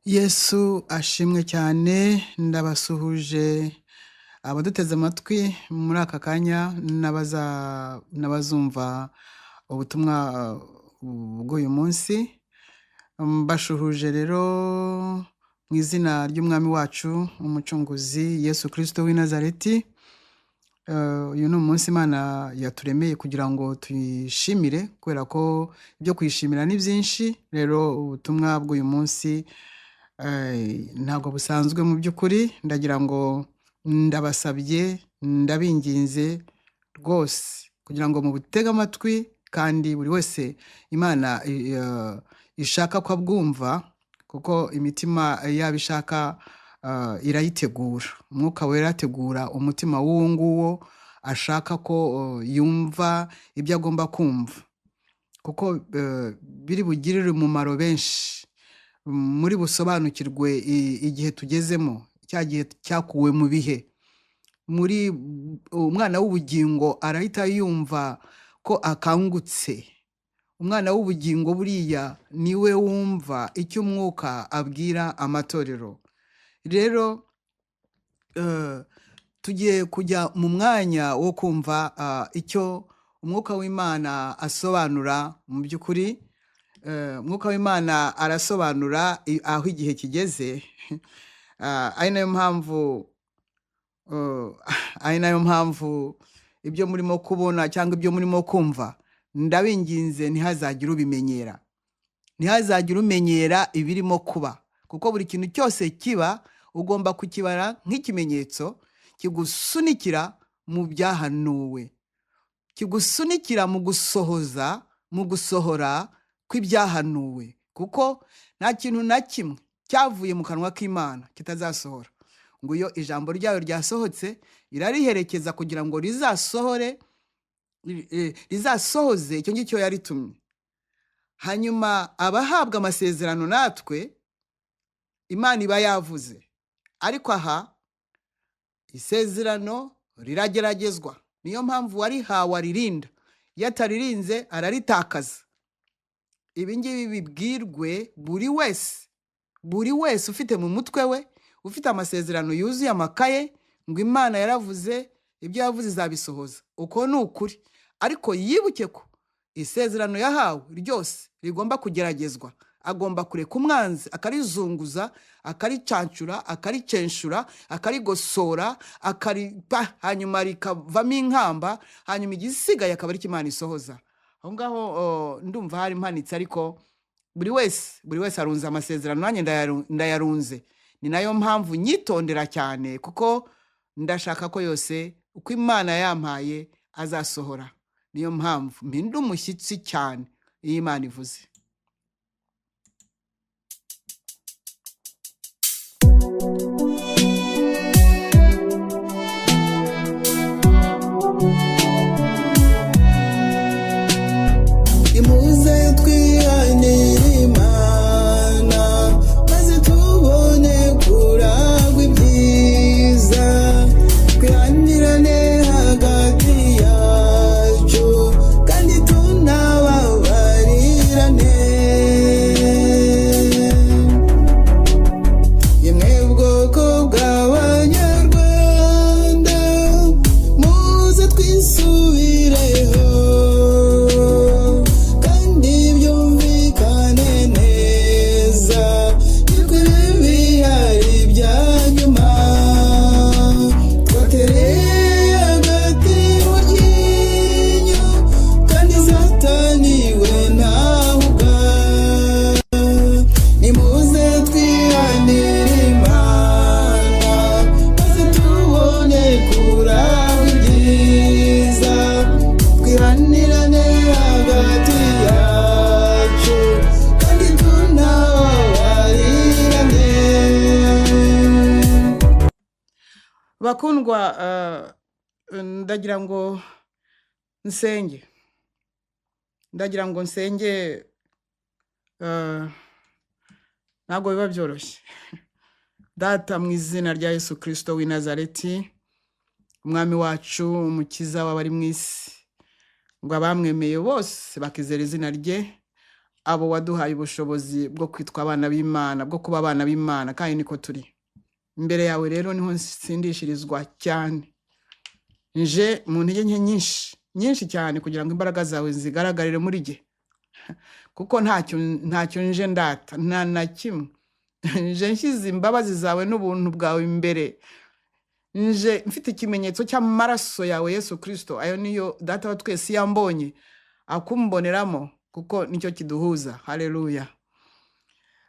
Yesu ashimwe cyane. Ndabasuhuje abaduteze amatwi muri aka kanya n'abazumva ubutumwa bw'uyu munsi. Mbashuhuje rero mu izina ry'Umwami wacu Umucunguzi Yesu Kristo w'i Nazareti. Uyu ni umunsi Imana yaturemeye kugira ngo tuyishimire, kubera ko ibyo kuyishimira ni byinshi. Rero ubutumwa bw'uyu munsi ntabwo busanzwe mu by'ukuri. Ndagira ngo ndabasabye, ndabinginze rwose kugira ngo mubutege amatwi, kandi buri wese Imana ishaka ko abwumva, kuko imitima yaba ishaka irayitegura. Umwuka Wera ategura umutima w'uwo nguwo ashaka ko yumva ibyo agomba kumva, kuko biri bugirire umumaro benshi. Muri busobanukirwe igihe tugezemo, cya gihe cyakuwe mu bihe. Muri umwana w'ubugingo arahita yumva ko akangutse. Umwana w'ubugingo buriya niwe wumva icyo umwuka abwira amatorero. Rero tugiye kujya mu mwanya wo kumva icyo umwuka w'Imana asobanura mu by'ukuri. Umwuka w'Imana arasobanura aho igihe kigeze. Ari nayo mpamvu, ari nayo mpamvu ibyo murimo kubona cyangwa ibyo murimo kumva, ndabinginze ntihazagire ubimenyera. Ntihazagire umenyera ibirimo kuba, kuko buri kintu cyose kiba ugomba kukibara nk'ikimenyetso kigusunikira mu byahanuwe, kigusunikira mu gusohoza, mu gusohora kw'ibyahanuwe, kuko nta kintu na kimwe cyavuye mu kanwa k'Imana kitazasohora. Ngo iyo ijambo ryayo ryasohotse, irariherekeza kugira ngo rizasohore, rizasohoze icyo ngicyo yaritumye. Hanyuma abahabwa amasezerano natwe Imana iba yavuze, ariko aha isezerano rirageragezwa. Niyo mpamvu warihawe aririnda, iyo ataririnze araritakaza. Ibi ngibi bibwirwe buri wese, buri wese ufite mu mutwe we, ufite amasezerano yuzuye amakaye, ngo Imana yaravuze, ibyo yavuze izabisohoza. Uko ni ukuri, ariko yibuke ko isezerano yahawe ryose rigomba kugeragezwa. Agomba kureka umwanzi akarizunguza, akaricancura, akaricenshura, akarigosora, akaripa, hanyuma rikavamo inkamba, hanyuma igisigaye akaba aricyo Imana isohoza. Aho ngaho ndumva hari mpanitse, ariko buri wese arunze amasezerano, nanjye ndayarunze. Ni nayo mpamvu nyitondera cyane, kuko ndashaka ko yose uko Imana yampaye azasohora. Niyo mpamvu mpinda umushyitsi cyane iyo Imana ivuze. Imuze twihanire Imana, maze tubone kuragwa ibyiza, twihanirane hagati yacu, kandi tunababarirane. Yemwe bwoko bw'Abanyarwanda, muze twisubireho, kandi byumvikane neza, yuko ibi bihari bya nyuma. Twatereye agati mu ryinyo, kandi Satani we ntahuga. Nimuze twihanire Imana, maze tubone kuragwa ibyiza, twihanirane hagati yacu, kandi tunababarirane. Bakundwa, ndagira ngo nsenge, ndagira ngo nsenge, ntabwo biba byoroshye. Data, mu izina rya Yesu Kristo w'i Nazareti, Umwami wacu, Umukiza w'abari mu isi, ngo abamwemeye bose bakizera izina rye, Abo waduhaye ubushobozi bwo kwitwa abana b'Imana, bwo kuba abana b'Imana, kandi niko turi. Imbere yawe rero niho nsindishirizwa cyane. Nje mu ntege nke nyinshi nyinshi cyane kugira ngo imbaraga zawe zigaragarire muri jye, kuko ntacyo nje ndata, nta na kimwe. Nje nshyize imbabazi zawe n'ubuntu bwawe imbere, nje mfite ikimenyetso cy'amaraso yawe Yesu Kristo. Ayo niyo Data wa twese yambonye akumboneramo, kuko nicyo kiduhuza. Haleluya.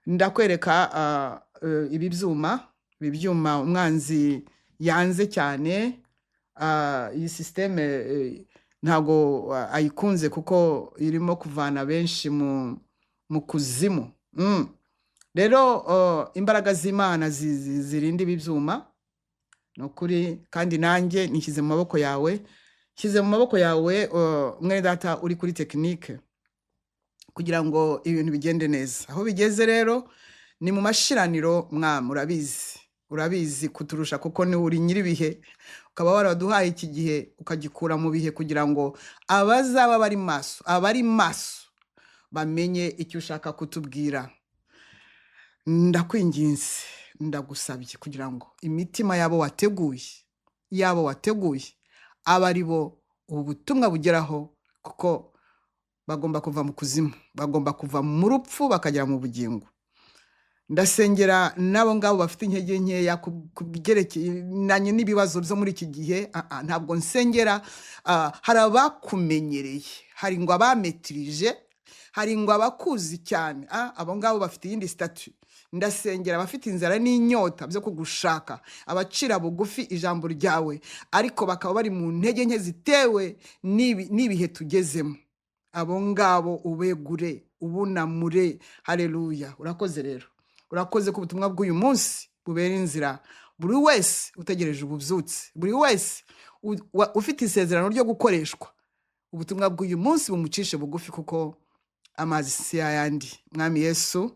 Ndakwereka ibi byuma, ibi byuma umwanzi yanze cyane. Iyi système ntabwo ayikunze, kuko irimo kuvana benshi mu kuzimu. Rero imbaraga z'Imana zirinda ibi byuma, ni ukuri. Kandi nanjye nishyize mu maboko yawe, nshyize mu maboko yawe, mwene data uri kuri technique, kugira ngo ibintu bigende neza. Aho bigeze rero ni mu mashiraniro. Mwami, urabizi, urabizi kuturusha, kuko ni uri nyir'ibihe, ukaba waraduhaye iki gihe ukagikura mu bihe, kugira ngo abazaba bari maso, abari maso bamenye icyo ushaka kutubwira. Ndakwinginze, ndagusabye kugira ngo imitima yabo wateguye, yabo wateguye, abe ari bo ubu butumwa bugeraho, kuko bagomba kuva mu kuzimu, bagomba kuva mu rupfu bakagera mu bugingo. Ndasengera n'abo ngabo bafite intege nkeya ku byerekeranye n'ibibazo byo muri iki gihe. Ntabwo nsengera, hari abakumenyereye, hari ngo abametirije, hari ngo abakuzi cyane, abo ngabo bafite iyindi statut. Ndasengera abafite inzara n'inyota byo kugushaka, abacira bugufi ijambo ryawe, ariko bakaba bari mu ntege nke zitewe n'ibihe tugezemo. Abo ngabo ubegure, ubunamure. Haleluya. Urakoze rero, urakoze ku butumwa bw'uyu munsi bubera inzira buri wese utegereje ububyutse, buri wese ufite isezerano ryo gukoreshwa. Ubutumwa bw'uyu munsi bumucishe bugufi, kuko amazi si ayandi. Mwami Yesu,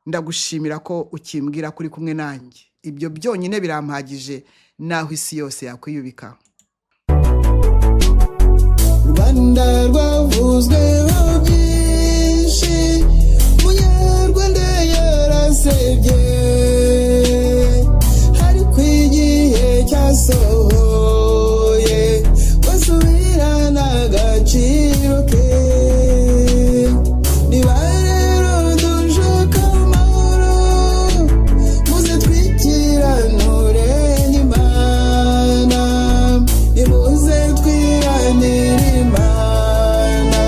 ndagushimira ko ukimbwira kuri kumwe nanjye. Ibyo byonyine birampagije, naho isi yose yakwiyubika. Rwanda rwavuzweho byinshi, Munyarwanda yarasebye, ariko igihe cyasohoye basubirana agaciro ke. Niba rero dushaka amahoro, muze twikiranure n'Imana, nimuze twihanire Imana,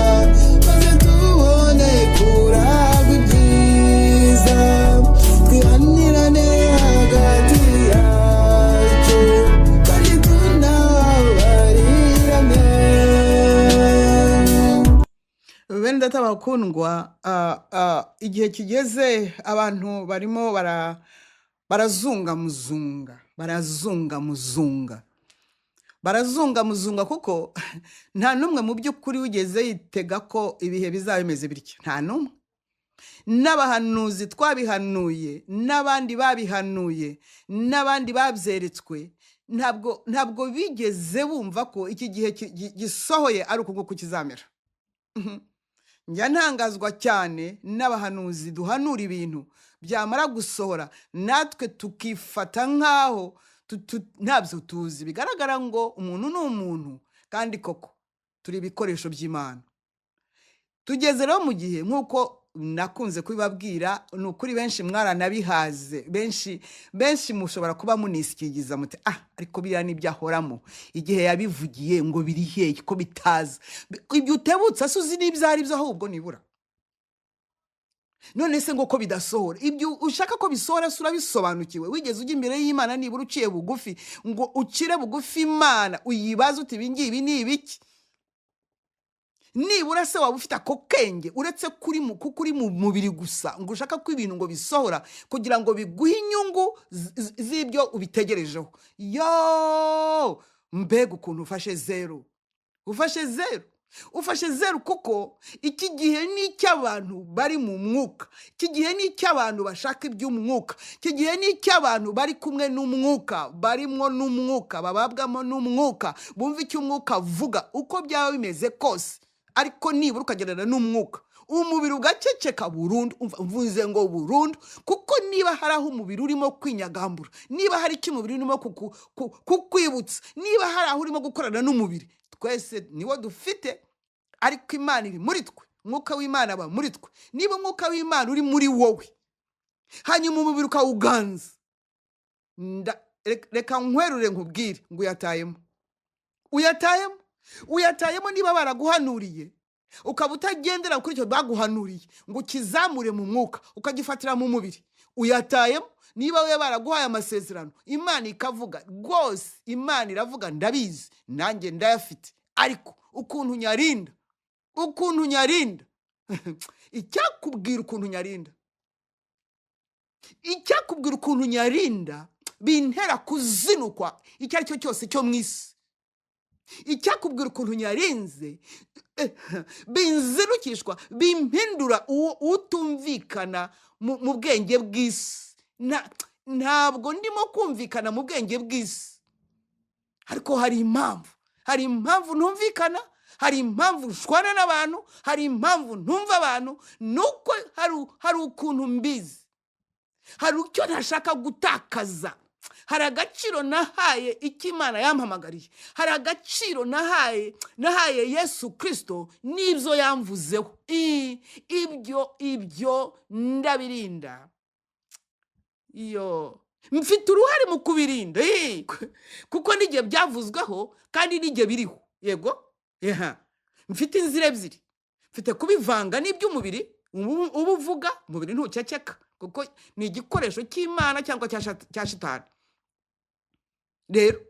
maze tubone kuragwa ibyiza, twihanirane hagati yacu kandi tunababarirane. Bene data bakundwa, igihe kigeze abantu barimo barazunga muzunga, barazunga muzunga, barazunga muzunga, kuko nta n'umwe mu by'ukuri wigeze yitega ko ibihe bizaba bimeze bityo. Nta n'umwe. N'abahanuzi twabihanuye, n'abandi babihanuye, n'abandi babyeretswe, ntabwo bigeze bumva ko iki gihe gisohoye ari uku nguku kizamera. Njya ntangazwa cyane n'abahanuzi duhanura ibintu byamara gusohora, natwe tukifata nk'aho ntabyo tuzi. Bigaragara ngo umuntu ni umuntu, kandi koko turi ibikoresho by'Imana. Tugeze rero mu gihe, nk'uko nakunze kubibabwira, ni ukuri benshi mwaranabihaze, benshi benshi mushobora kuba munisikigiza muti: "Ah, ariko biriya nibyo ahoramo, igihe yabivugiye ngo biri hehe ko bitaza?" Ibyo utebutse se uzi n'ibyo ari byo? Ahubwo nibura none se ngo ko bidasohora, ibyo ushaka ko bisohora se urabisobanukiwe? Wigeze ujya imbere y'Imana nibura uciye bugufi, ngo ucire bugufi Imana, uyibaze uti: "Ibi ngibi ni ibiki?" Nibura se waba ufite ako kenge, uretse kuri mu kuko uri mu mubiri gusa, ngo ushaka ko ibintu ngo bisohora kugira ngo biguhe inyungu z'ibyo ubitegerejeho? Yo, mbega ukuntu ufashe zeru, ufashe zeru, ufashe zeru! Kuko iki gihe ni icy'abantu bari mu mwuka, iki gihe ni icy'abantu bashaka iby'umwuka, iki gihe ni icy'abantu bari kumwe n'umwuka, barimwo n'umwuka, bababwamo n'umwuka, bumva icyo umwuka avuga uko byaba bimeze kose, ariko nibura ukagendana n'umwuka. Umubiri ugaceceka burundu. Umva, mvuze ngo burundu, kuko niba hari aho umubiri urimo kwinyagambura, niba hari icyo umubiri urimo kukwibutsa, niba hari aho urimo gukorana n'umubiri, twese niwo dufite, ariko Imana iri muri twe, umwuka w'Imana aba muri twe. Niba umwuka w'Imana uri muri wowe, hanyuma umubiri ukawuganza, reka nkwerure nkubwire ngo uyatayemo, uyatayemo, uyatayemo. Niba baraguhanuriye ukaba utagendera kuri icyo baguhanuriye ngo ukizamure mu mwuka ukagifatira mu mubiri, uyatayemo. Niba we baraguhaye amasezerano, Imana ikavuga rwose, Imana iravuga, ndabizi nanjye ndayafite, ariko ukuntu nyarinda, ukuntu nyarinda, icyakubwira ukuntu nyarinda, icyakubwira ukuntu nyarinda bintera kuzinukwa icyo ari cyo cyose cyo mu isi. Icyakubwira ukuntu nyarinze binzinukishwa, bimpindura uwo utumvikana mu bwenge bw'isi. Ntabwo ndimo kumvikana mu bwenge bw'isi, ariko hari impamvu, hari impamvu ntumvikana, hari impamvu nshwana n'abantu, hari impamvu ntumva abantu, nuko hari ukuntu mbizi, hari icyo ntashaka gutakaza, hari agaciro nahaye icyo Imana yampamagariye, hari agaciro nahaye Yesu Kristo n'ibyo yamvuzeho. Ibyo ndabirinda. Iyo mfite uruhare mu kubirinda, kuko n'igihe byavuzweho kandi n'igihe biriho. Yego, mfite inzira ebyiri, mfite kubivanga n'iby'umubiri uba uvuga, umubiri ntuceceka kuko ni igikoresho cy'Imana cyangwa cya shitani. Rero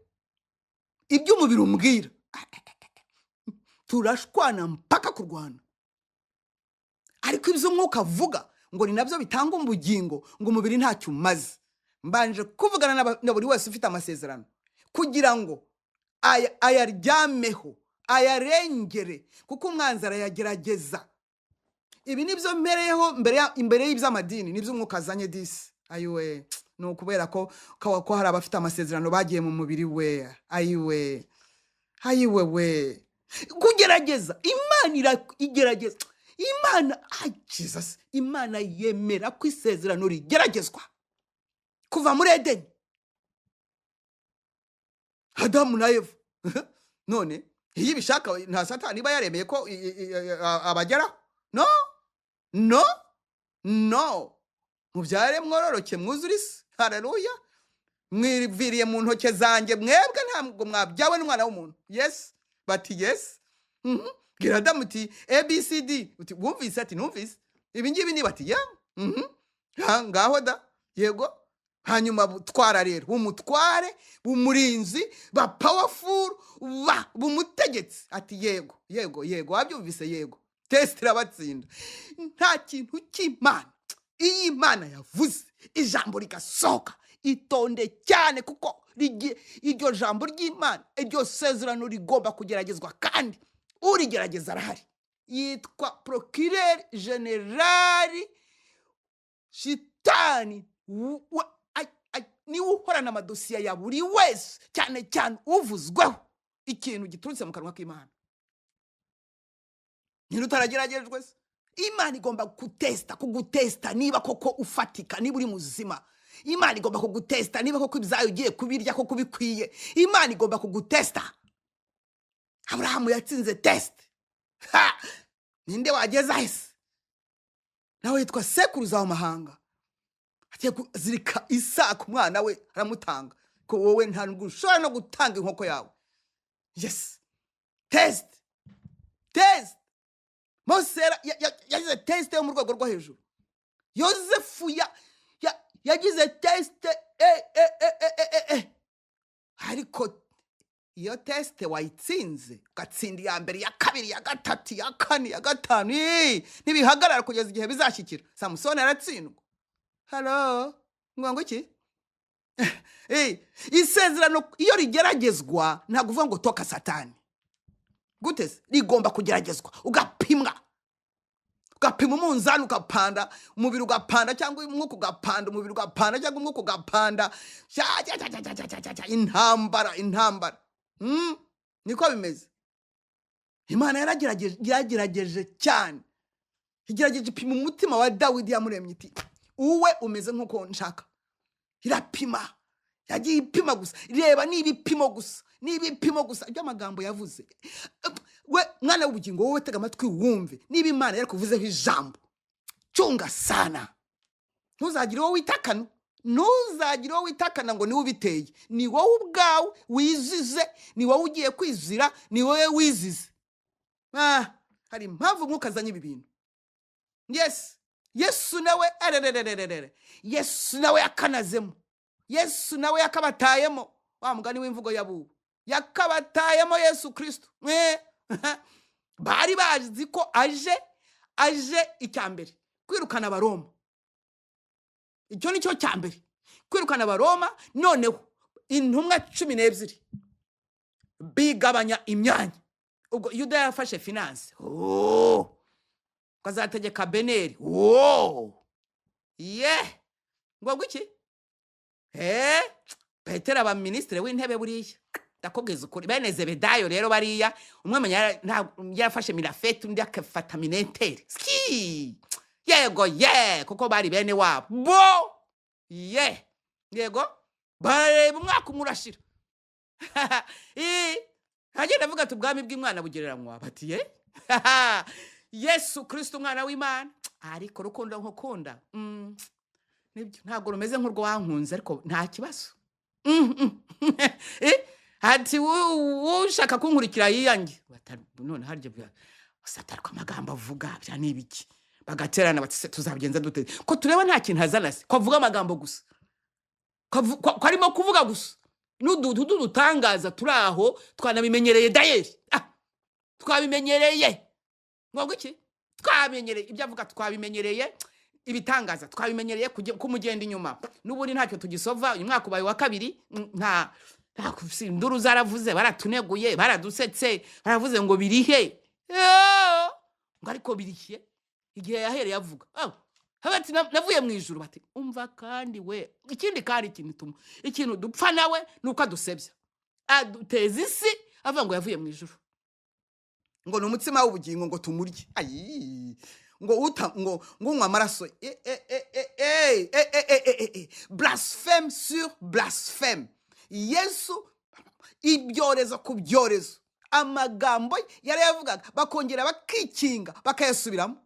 iby'umubiri umbwira turashwana mpaka kurwana, ariko iby'umwuka avuga ngo ni nabyo bitanga ubugingo, ngo umubiri ntacyo umaze. Mbanje kuvugana na buri wese ufite amasezerano kugira ngo ayaryameho, ayarengere, kuko umwanzi arayagerageza. Ibi nibyo mpereyeho imbere y'iby'amadini, nibyo umwuka azanye disi. Ayiwe, ni ukubera ko hari abafite amasezerano bagiye mu mubiri we. Ayiwe, ayiwe we, kugerageza Imana igerageza Imana. Ay, Jesus, Imana yemera ko isezerano rigeragezwa kuva muri Edeni, Adamu na Eva. None iyo ibishaka, nta Satani iba yaremeye ko abageraho. No, no, no, mubyare mwororoke mwuzure isi. Haleluya, mwiviriye mu ntoke zanjye mwebwe, ntabwo mwabyawe n'umwana w'umuntu. Yes, bati yes. Bwira Adamu uti ABCD, uti wumvise, ati numvise ibi ngibi, ni bati ya. Ha, ngaho da, yego. Hanyuma twara rero umutware, umurinzi, ba powerful, ba bumutegetsi, ati yego, yego, yego, wabyumvise, yego. Test irabatsinda. Nta kintu cy'Imana, iyo Imana yavuze ijambo rigasohoka, itonde cyane, kuko iryo jambo ry'Imana, iryo sezerano rigomba kugeragezwa, kandi urigerageza arahari, yitwa procureur général shitani. Niwe uhorana amadosiye ya buri wese, cyane cyane uvuzweho ikintu giturutse mu kanwa k'Imana. Niba utarageragejwe se, Imana igomba kugutesta niba koko ufatika, niba uri muzima. Imana igomba kugutesta niba koko ibyayo ugiye kubirya koko bikwiye. Imana igomba kugutesta. Aburahamu yatsinze test. Ha! Ninde wageza hese? Nawe yitwa sekuruza w'amahanga. Agiye kuzirika Isaka umwana we aramutanga, ko wowe nta nubwo ushobora no gutanga inkoko yawe. Yes, test, test. Mose yagize test yo mu rwego rwo hejuru. Yozefu yagize test. Ariko iyo test wayitsinze, ugatsinda iya mbere, iya kabiri, iya gatatu, iya kane, iya gatanu, ntibihagarara kugeza igihe bizashyikira. Samusoni aratsindwa. Halo, ngo iki? Isezerano iyo rigeragezwa, ntabwo uvuga ngo toka Satani. Gute se? Rigomba kugeragezwa, ugapimwa, ugapima umunzani, ugapanda umubiri, ugapanda cyangwa umwuka, ugapanda umubiri, ugapanda cyangwa umwuka, ugapanda. Sha, sha, sha, sha, sha, sha, sha, intambara, intambara. Niko bimeze. Imana yaragerageje, yaragerageje cyane. Igerageje ipima umutima wa Dawidi yamuremye, iti: "Uwe umeze nk'uko nshaka." Irapima, yagiye ipima gusa, reba, ni ibipimo gusa, ni ibipimo gusa by'amagambo yavuze. We mwana w'ubugingo, wowe tega amatwi wumve. Niba Imana yarakuvuzeho ijambo, cunga sana, ntuzagire uwo witakana, ntuzagire uwo witakana ngo niwe ubiteye. Ni wowe ubwawe wizize, ni wowe ugiye kwizira, ni wowe wizize. Hari impamvu Umwuka azanye ibi bintu. Yes, Yesu nawe ererererere, Yesu nawe yakanazemo, Yesu nawe yakabatayemo. Wa mugani w'imvugo y'abubu, yakabatayemo Yesu Kristo. Bari bazi ko aje icya mbere kwirukana Abaroma. Icyo ni cyo cya mbere, kwirukana Abaroma. Noneho intumwa 12 bigabanya imyanya. Ubwo Yuda yafashe finance. Oh! Ko azategeka BNR. Oh! Ye ngo gwiki? Petero aba minisitiri w'intebe. Buriya ndakubwiza ukuri, bene Zebedayo rero bariya, umwe amenya yarafashe MINAFFET, undi akafata MININTER. Ski yego ye, kuko bari bene wabo bo ye. Yego, bareba umwaka umwe urashira. Agenda avuga ati: "Ubwami bw'Imana bugereranywa." Bati: "Ye Yesu Kristo, umwana w'Imana, ariko urukundo nkukunda, nibyo, ntabwo rumeze nk'urwo wankunze, ariko nta kibazo." Ati: "Ushaka kunkurikira yiyange." None harya satariko amagambo avuga bya ni ibiki? Bagaterana bati: "Se tuzabigenza dute ko tureba nta kintu azana? Se ko avuga amagambo gusa, ko arimo kuvuga gusa n'udutu dutangaza turi aho, twanabimenyereye dayeri." Twabimenyereye ngo iki? Twabimenyereye ibyo avuga, twabimenyereye ibitangaza, twabimenyereye kumugenda inyuma. N'ubundi ntacyo tugisova. Uyu mwaka ubaye wa kabiri, nta induru zaravuze, baratuneguye, baradusetse, baravuze ngo birihe? Ngo ariko birihe? Igihe yahereye avuga, oh, bati: "Navuye mu ijuru." Bati: "Umva kandi we." Ikindi kandi, ikintu tuma, ikintu dupfa nawe ni uko adusebya, aduteza isi, avuga ngo yavuye mu ijuru, ngo ni umutsima w'ubugingo, ngo tumurye. Ayi, ngo uta ngo unywa amaraso. E e e e e e e e e e, blasphème sur blasphème. Yesu, ibyorezo ku byorezo. Amagambo ye yarayavugaga, bakongera bakikinga, bakayasubiramo.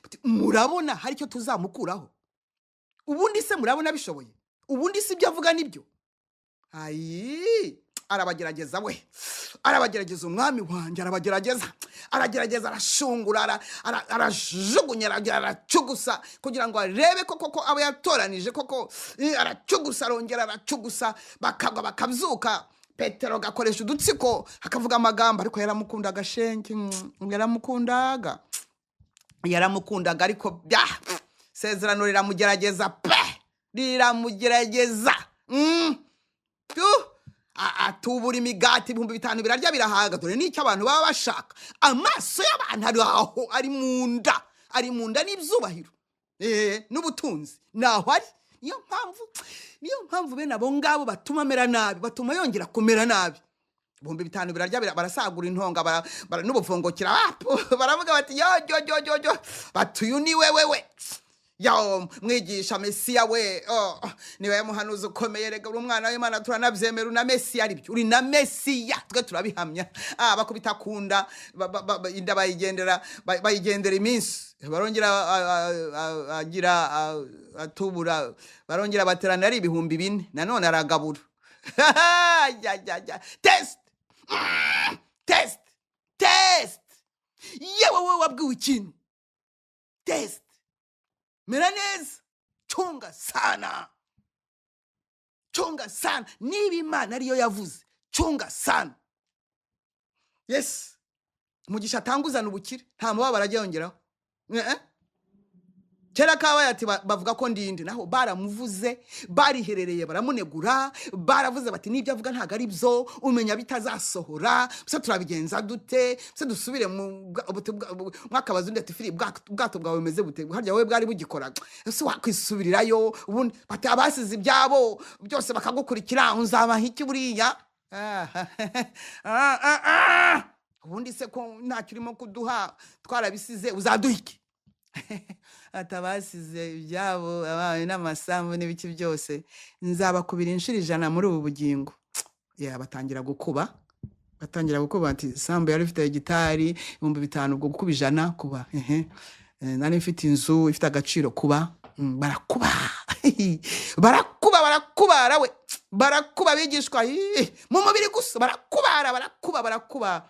Bati: "Murabona hari icyo tuzamukuraho ubundi se? Murabona bishoboye ubundi se? Ibyo avuga nibyo?" Ayi, arabagerageza we, arabagerageza. Umwami wanjye arabagerageza, aragerageza, arashungura, arajugunya, aragira, aracugusa kugira ngo arebe ko koko abo yatoranije koko. Aracugusa, arongera aracugusa, bakagwa bakabyuka. Petero agakoresha udutsiko, akavuga amagambo, ariko yaramukundaga shenge, yaramukundaga, yaramukundaga. Ariko bya sezerano riramugerageza pe, riramugerageza. Atubura imigati, 5000 birarya birahaga. Dore n'icyo abantu baba bashaka. Amaso y'abantu ari aho, ari mu nda, ari mu nda n'ibyubahiro, n'ubutunzi, naho ari. Niyo mpamvu bene abo ngabo batuma amera nabi, batuma yongera kumera nabi. 5000 birarya, barasagura intonga, n'ubuvungukira. Baravuga bati: "Yo yo yo yo yo!" Bati: "Uyu ni wewe we, yo mwigisha, Mesiya we. Oh, niwe muhanuzi ukomeye. Rega uri umwana w'Imana, turanabyemera, uri na Mesiya. Aribyo, uri na Mesiya, twe turabihamya." Bakubita kunda, inda bayigendera, bayigendera iminsi. Barongera agira atubura, barongera baterana ari 4000, nanone aragabura. Ya, ya, ya. Test, test, test. Yewe wowe wabwiwe ikintu, test, mera neza, cunga sana, cunga sana. Niba Imana ariyo yavuze, cunga sana. Yes, umugisha atanguzana ubukire, nta mubabaro ajya yongeraho. Kera kabaye ati: "Bavuga ko ndinde." Naho baramuvuze, bariherereye, baramunegura, baravuze bati: "N'ibyo avuga ntabwo ari byo, umenya bitazasohora. Se turabigenza dute? Se dusubire mu mwakabaza?" Undi ati: "Fili, ubwato bwawe bumeze bute? Harya wowe bwari bugikora? Ese wakwisubirirayo ubundi?" Bati: "Abasize ibyabo byose bakagukurikira, uzabaha iki buriya? Ah, ah, ah. Ubundi se ko ntacyo urimo kuduha, twarabisize, uzaduha iki?" Atabasize ibyabo, abawe n'amasambu n'ibiki byose, nzabakubira inshuro 100 muri ubu bugingo. Ya, batangira gukuba, batangira gukuba ati sambu yari ifite hegitari 5000, ubwo gukuba 100 kuba ehe. Nari mfite inzu ifite agaciro kuba. Barakuba, barakuba, barakubara we, barakuba bigishwa ih, mu mubiri gusa, barakubara, barakuba, barakuba.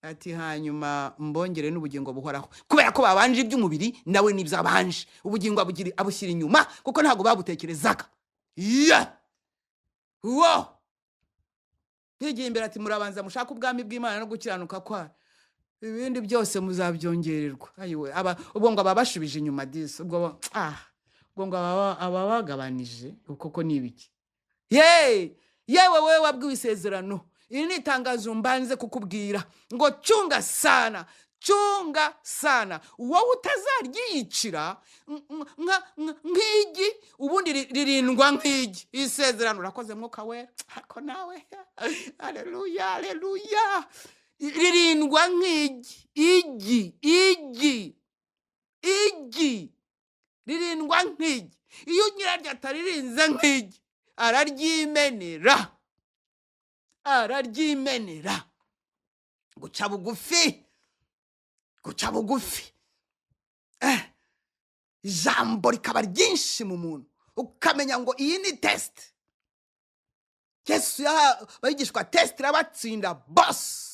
Ati hanyuma mbongere n'ubugingo buhoraho, kubera ko babanje iby'umubiri, nawe nibyo abanje, ubugingo abushyira inyuma kuko ntabwo babutekerezaga. Yeah! Wo yigiye imbere ati murabanza mushake ubwami bw'Imana no gukiranuka kwayo, ibindi byose muzabyongererwa. Ayiwe, aba ubwo ngo ababashubije inyuma disi, ubwo ubwo ngo ababagabanije koko ni ibiki? Ye yewe, wewe wabwiwe isezerano, iri ni itangazo mbanze kukubwira ngo cunga sana, cunga sana, wowe utazaryiyicira nk'igi, ubundi ririndwa nk'igi isezerano. Urakoze Mwuka Wera, ariko nawe haleluya, haleluya. Ririndwa nk'igi, igi, igi, igi ririndwa nk'igi. Iyo nyiraryo ataririnze nk'igi araryimenera, araryimenera. Guca bugufi, guca bugufi, ijambo rikaba ryinshi mu muntu, ukamenya ngo iyi ni test. Yesu yaha abigishwa test irabatsinda, boss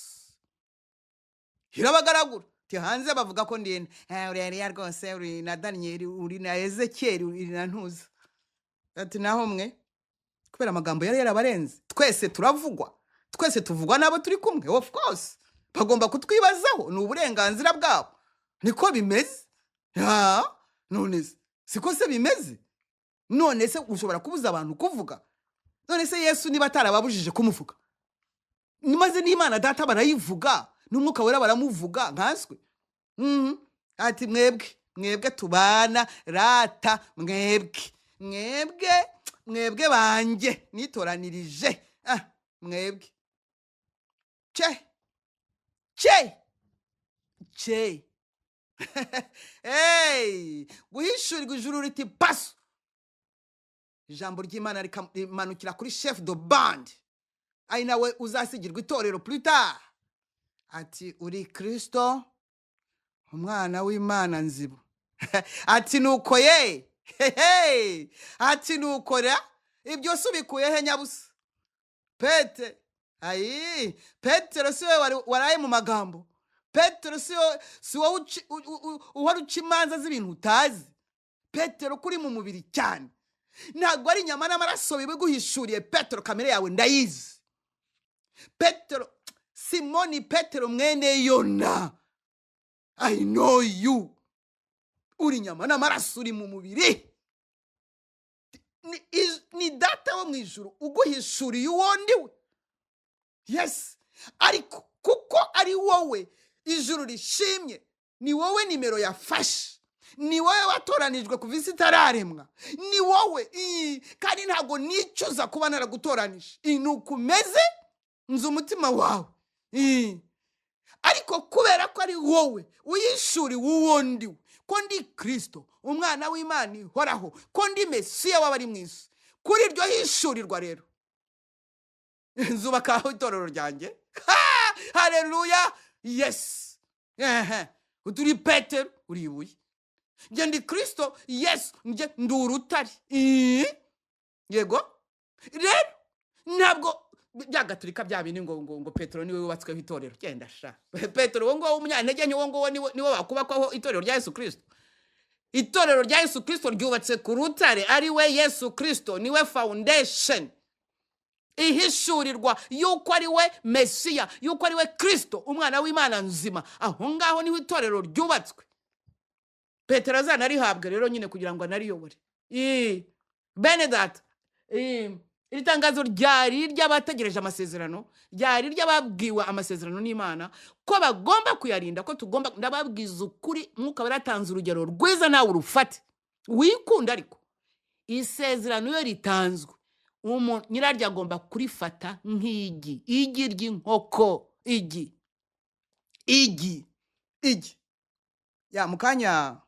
irabagaragura. Ti hanze bavuga ko ndi uri Eliya rwose, uri na Daniel, uri na Ezekiel, uri na Ntuza. Ati naho mwe, kubera amagambo yari yarabarenze, twese turavugwa, twese tuvugwa n'abo turi kumwe, of course bagomba kutwibazaho, ni uburenganzira bwabo, niko bimeze. Ha, none se siko se bimeze? None se ushobora kubuza abantu kuvuga? None se Yesu niba atarababujije kumuvuga, maze n'Imana Data barayivuga, n'Umwuka Wera baramuvuga, nkanswe? Ati mwebwe, mwebwe tubana rata, mwebwe, mwebwe, mwebwe banjye nitoranirije, mwebwe che che che. Hey, guhishurirwa ijuru riti paso, ijambo ry'Imana rimanukira kuri chef de bande, ari nawe uzasigirwa itorero plus tard. Ati uri Kristo umwana w'Imana nzibo. Ati nuko ye, hehe, ati nuko ra, ibyo se ubikuye he nyabusa? Pete, ayi, Petero si we waraye mu magambo. Petero si wowe, si wowe uhora uca imanza z'ibintu utazi. Petero kuri mu mubiri cyane, ntabwo ari inyama n'amaraso bibiguhishuriye. Petero, kamere yawe ndayizi. Petero, Simoni Petero mwene Yona, I know you. Uri inyama n'amaraso, uri mu mubiri. Ni data wo mu ijuru uguhishuriye uwo ndi we. Yes, ariko kuko ari wowe ijuru rishimye, ni wowe nimero yafashe, ni wowe watoranijwe kuva isi itararemwa, ni wowe, kandi ntabwo nicuza kuba naragutoranije. Ni uko umeze, nzi umutima wawe. Ariko kubera ko ari wowe uyishuriwe uwo ndi we, ko ndi Kristo umwana w'Imana ihoraho, ko ndi Mesiya w'abari mu isi, kuri iryo hishurirwa rero nzubaka itorero ryanjye. Ha! Haleluya! Yes. Ehe. Uturi Petero, uri ibuye. Nge ndi Kristo, Yesu, nge ndi urutare. Yego. Rero ntabwo bya gaturika bya bindi ngo Petero niwe wubatsweho itorero. Genda sha. Petero uwo nguwo w'umunyantege nke, uwo nguwo niwe wakubakwaho itorero rya Yesu Kristo. Itorero rya Yesu Kristo ryubatse ku rutare, ari we Yesu Kristo, niwe foundation. Ihishurirwa yuko ari we Mesiya, yuko ari we Kristo umwana w'Imana nzima. Aho ngaho niho itorero ryubatswe. Petero azanarihabwe rero nyine kugira ngo anariyobore. Bene data, iri tangazo ryari iry'abategereje amasezerano, ryari iry'ababwiwe amasezerano n'Imana ko bagomba kuyarinda, ko tugomba. Ndababwiza ukuri, Mwuka waratanze urugero rwiza, nawe urufate wikunda. Ariko isezerano iyo ritanzwe, nyiraryo agomba kurifata nk'igi, igi ry'inkoko, igi, igi, igi. Ya mu kanya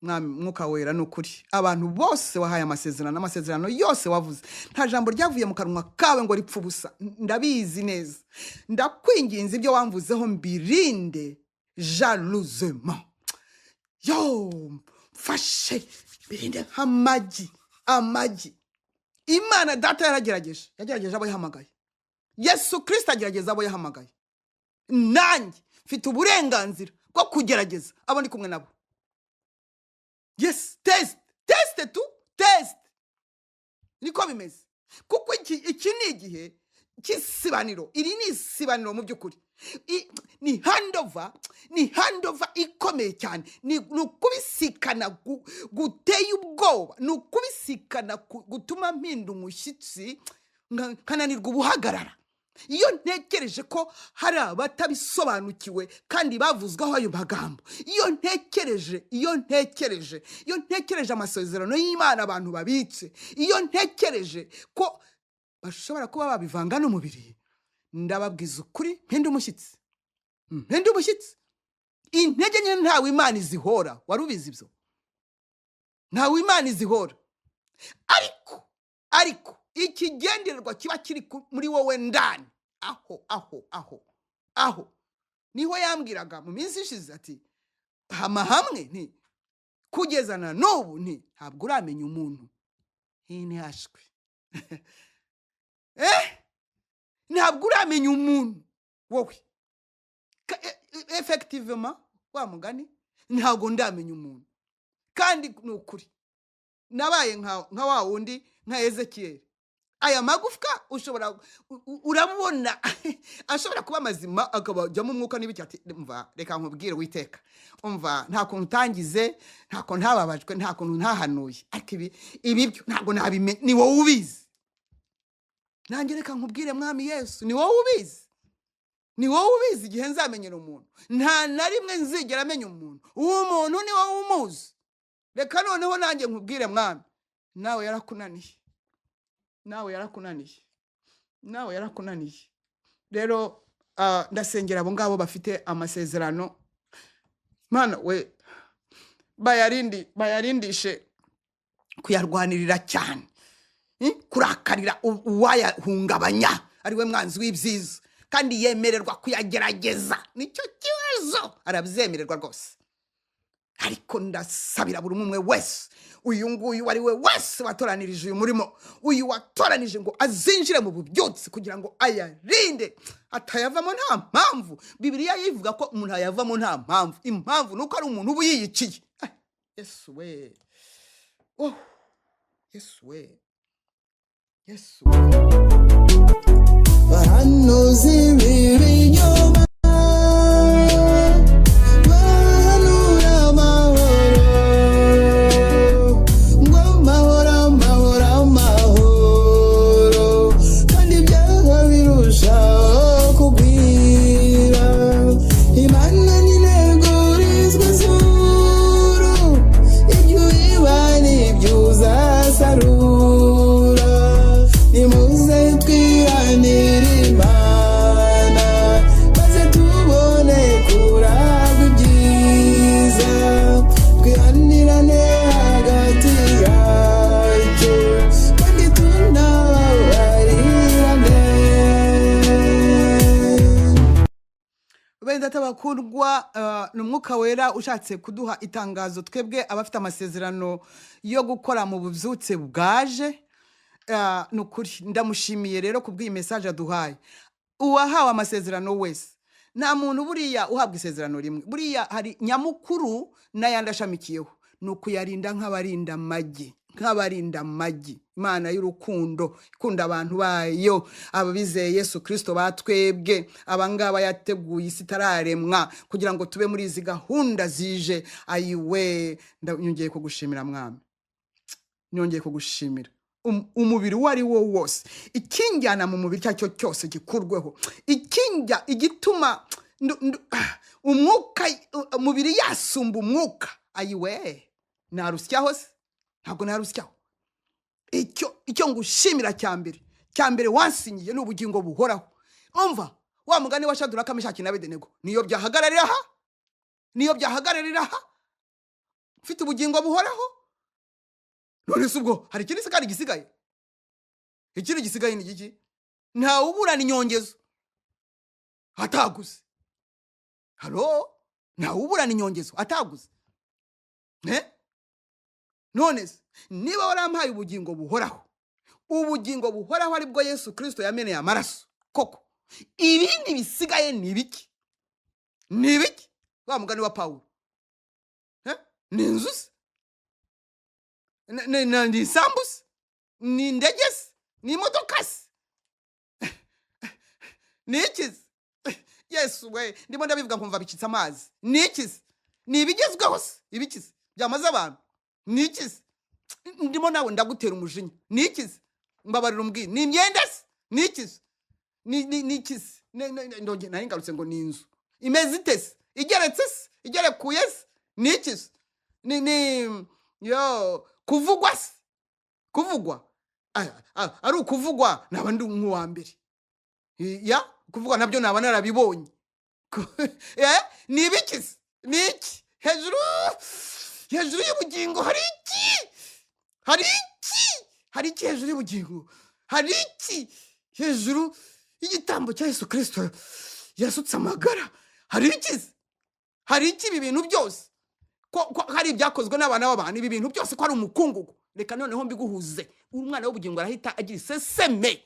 Mwami Mwuka Wera, ni ukuri, abantu bose wahaye amasezerano, amasezerano yose wavuze, nta jambo ryavuye mu kanwa kawe ngo ripfe ubusa. Ndabizi neza. Ndakwinginze, ibyo wamvuzeho mbirinde jalousement. Yo mfashe mbirinde nk'amagi, amagi. Imana Data yaragerageje, yagerageje abo yahamagaye. Yesu Kirisita agerageza abo yahamagaye. Nanjye mfite uburenganzira bwo kugerageza abo ndi kumwe nabo. Yes, test, test tu test, niko bimeze. Kuko iki ni igihe cy'isibaniro. Iri ni isibaniro mu by'ukuri. Ni handover, ni handover ikomeye cyane. Ni ukubisikana guteye ubwoba, ni ukubisikana gutuma mpinda umushyitsi, nkananirwa ubuhagarara iyo ntekereje ko hari abatabisobanukiwe kandi bavuzweho ayo magambo. Iyo ntekereje amasezerano y'Imana abantu babitse, iyo ntekereje ko bashobora kuba babivanga n'umubiri, ndababwiza ukuri, mpinda umushyitsi, mpinda umushyitsi. Intege nke ntawe Imana izihora. Wari ubizi ibyo? Ntawe Imana izihora. Ariko ikigendererwa kiba kiri muri wowe ndani aho niho yambwiraga mu minsi ishize ati: "Hama hamwe nti kugeza na n'ubu nti ntabwo uramenya umuntu." Ntihashwe, ntabwo uramenya umuntu wowe. Effectivement, wa mugani, ntabwo ndamenya umuntu. Kandi ni ukuri, nabaye nka wa wundi, nka Ezekiyeli. Aya magufwa ushobora urabona ashobora kuba mazima, akabajyamo umwuka n'ibiki. Ati: "Umva, reka nkubwire, Witeka, umva, nta kuntu utangize, nta kuntu ntababajwe, nta kuntu ntahanuye, ariko ibi byo ntabwo nabimenye, ni wowe ubizi." Nanjye reka nkubwire, Mwami Yesu, ni wowe ubizi, ni wowe ubizi igihe nzamenyera umuntu. Nta na rimwe nzigera amenya umuntu. Uwo muntu ni wowe umuzi. Reka noneho nanjye nkubwire, Mwami, nawe yarakunaniye, nawe yarakunaniye, nawe yarakunaniye. Rero ndasengera abo ngabo bafite amasezerano. Mana we, bayarindi, bayarindishe kuyarwanirira cyane. Kurakarira uwayahungabanya, ari we mwanzi w'ibyiza. Kandi yemererwa kuyagerageza, nicyo kibazo, arabyemererwa rwose. Ariko ndasabira buri umwe wese, uyu nguyu uwo ari we wese watoranirije uyu murimo, uyu watoranije ngo azinjire mu bubyutse, kugira ngo ayarinde atayavamo nta mpamvu. Bibiliya yivuga ko umuntu ayavamo nta mpamvu. Impamvu ni uko ari umuntu uba uyiyiciye. Ah, Yesu we! Oh, Yesu we, Yesu we! Bahanuzi b'ibinyoma bahanura amahoro, ngo amahoro, amahoro, amahoro, kandi ibyaha birushaho kugwira. Imana ntinegurizwa izuru, ibyo ubiba nibyo uzasarura. Nimuze twihanire Imana, maze tubone kuragwa ibyiza. Twihanirane hagati yacu, kandi tunababarirane. Bene Data bakundwa, ni Umwuka Wera ushatse kuduha itangazo twebwe abafite amasezerano yo gukora mu bubyutse bwaje. Ni ukuri ndamushimiye rero kubw'iyi message aduhaye. Uwahawe amasezerano wese, nta muntu buriya uhabwa isezerano rimwe. Buriya hari nyamukuru n'ayandi ashamikiyeho. Ni ukuyarinda nk'abarinda amagi, nk'abarinda amagi. Imana y'urukundo ikunda abantu bayo, ababizeye Yesu Kirisito, batwebwe abangaba yateguye isi itararemwa kugira ngo tube muri izi gahunda zije. Ayiwe, nyongeye kugushimira, Mwami, nyongeye kugushimira. Umubiri uwo ari wo wose, ikinjyana mu mubiri icyo ari cyo cyose gikurweho. Ikinjya igituma umwuka, umubiri yasumba umwuka, ayiwe, narusyaho se? Ntabwo narusyaho. Icyo ngushimira cya mbere, cya mbere wansinyiye ni ubugingo buhoraho. Umva wa mugani wa Shaduraka, Meshaki na Abedenego, niyo byahagararira aha, niyo byahagararira aha. Mfite ubugingo buhoraho. None se ubwo hari ikindi se kandi gisigaye? Ikindi gisigaye ni iki? Ntawe uburana inyongezo ataguze. Halo, ntawe uburana inyongezo ataguze. Eh? None se niba warampaye ubugingo buhoraho, ubugingo buhoraho aribwo Yesu Kirisito yameneye amaraso koko, ibindi bisigaye ni ibiki? Ni ibiki? Wa mugani wa Pawulo. Eh? Ni inzu se? Ni isambu se? Ni indege se? Ni imodoka se? Ni iki se? Yesu we, ndimo ndabivuga nkumva bicitse amazi. Ni iki se? Ni ibigezweho se? Ibiki se byamaze abantu? Ni iki se? Ndimo nawe ndagutera umujinya. Ni iki se? Mbabarira umbwire. Ni imyenda se? Ni iki se? Ni iki se? Ndongera nari ngarutse ngo ni inzu imeze ite se? Igeretse se? Igerekuye se? Ni iki se? Ni yo kuvugwa se? Kuvugwa ari ukuvugwa naba ndi nk'uwa mbere. Ya kuvugwa nabyo naba narabibonye. Ni ibiki se? Ni iki? Hejuru hejuru y'ubugingo hari iki? Hari iki? Hari iki hejuru y'ubugingo? Hari iki hejuru y'igitambo cya Yesu Kristo yasutse amagara? Hari iki se? Hari iki? Ibi bintu byose ko hari ibyakozwe n'abana b'abantu, ibi bintu byose ko ari umukungugu. Reka noneho mbiguhuze. Umwana w'ubugingo arahita agira iseseme.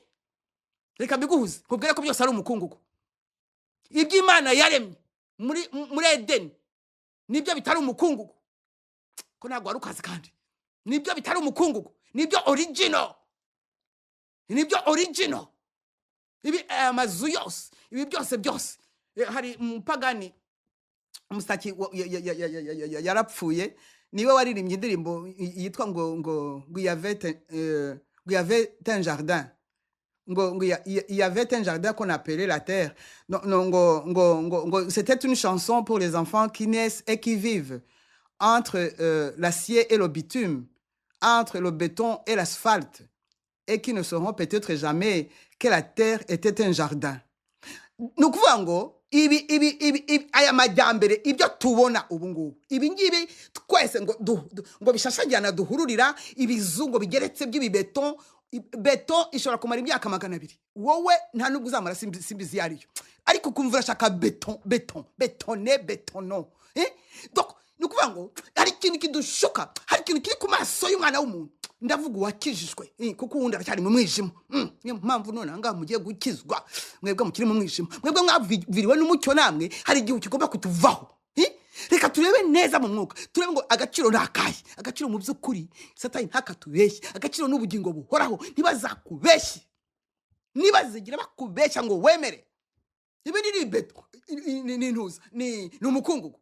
Reka mbiguhuze, nkubwire ko byose ari umukungugu. Iby'Imana yaremye muri Edeni nibyo bitari umukungugu, ko ntabwo wari ukazi, kandi nibyo bitari umukungugu, nibyo original, nibyo original. Ibi amazu yose, ibi byose byose. Hari umupagani umusitaki yarapfuye, niwe waririmbye indirimbo yitwa ngo il y avait un jardin, ngo il y avait un jardin qu'on appelait la terre. Non, non, ngo c'était une chanson pour les enfants qui naissent et qui vivent entre l'acier et le bitume, entre le béton et l'asphalte, et qui ne sauront peut-être jamais que la terre était un jardin. Ni ukuvuga ngo ibi aya majyambere, ibyo tubona ubu ngubu, ibi ngibi twese ngo ngo bishashagirana, duhururira ibizu ngo bigeretse by'ibibeto, beto ishobora kumara imyaka 200, wowe nta nubwo uzamara, simbizi iyo ariyo, ariko ukumva urashaka beton, beton, bétonné, betono. Eh? Donc ni ukuvuga ngo hari ikintu kidushuka, hari ikintu kiri ku maso y'umwana w'umuntu. Ndavuga uwakijijwe, kuko uwundi aracyari mu mwijima. Niyo mpamvu none ahangaha mugiye gukizwa, mwebwe mukiri mu mwijima, mwebwe mwaviriwe n'umucyo, namwe hari igihe kigomba kutuvaho. Reka turebe neza mu mwuka, turebe ngo agaciro ni akahe. Agaciro mu by'ukuri, Satani ntakatubeshye, agaciro n'ubugingo buhoraho. Ntibazakubeshye, ntibazigira bakubeshya ngo wemere. Ibi ni beto, ni intuza, ni umukungugu.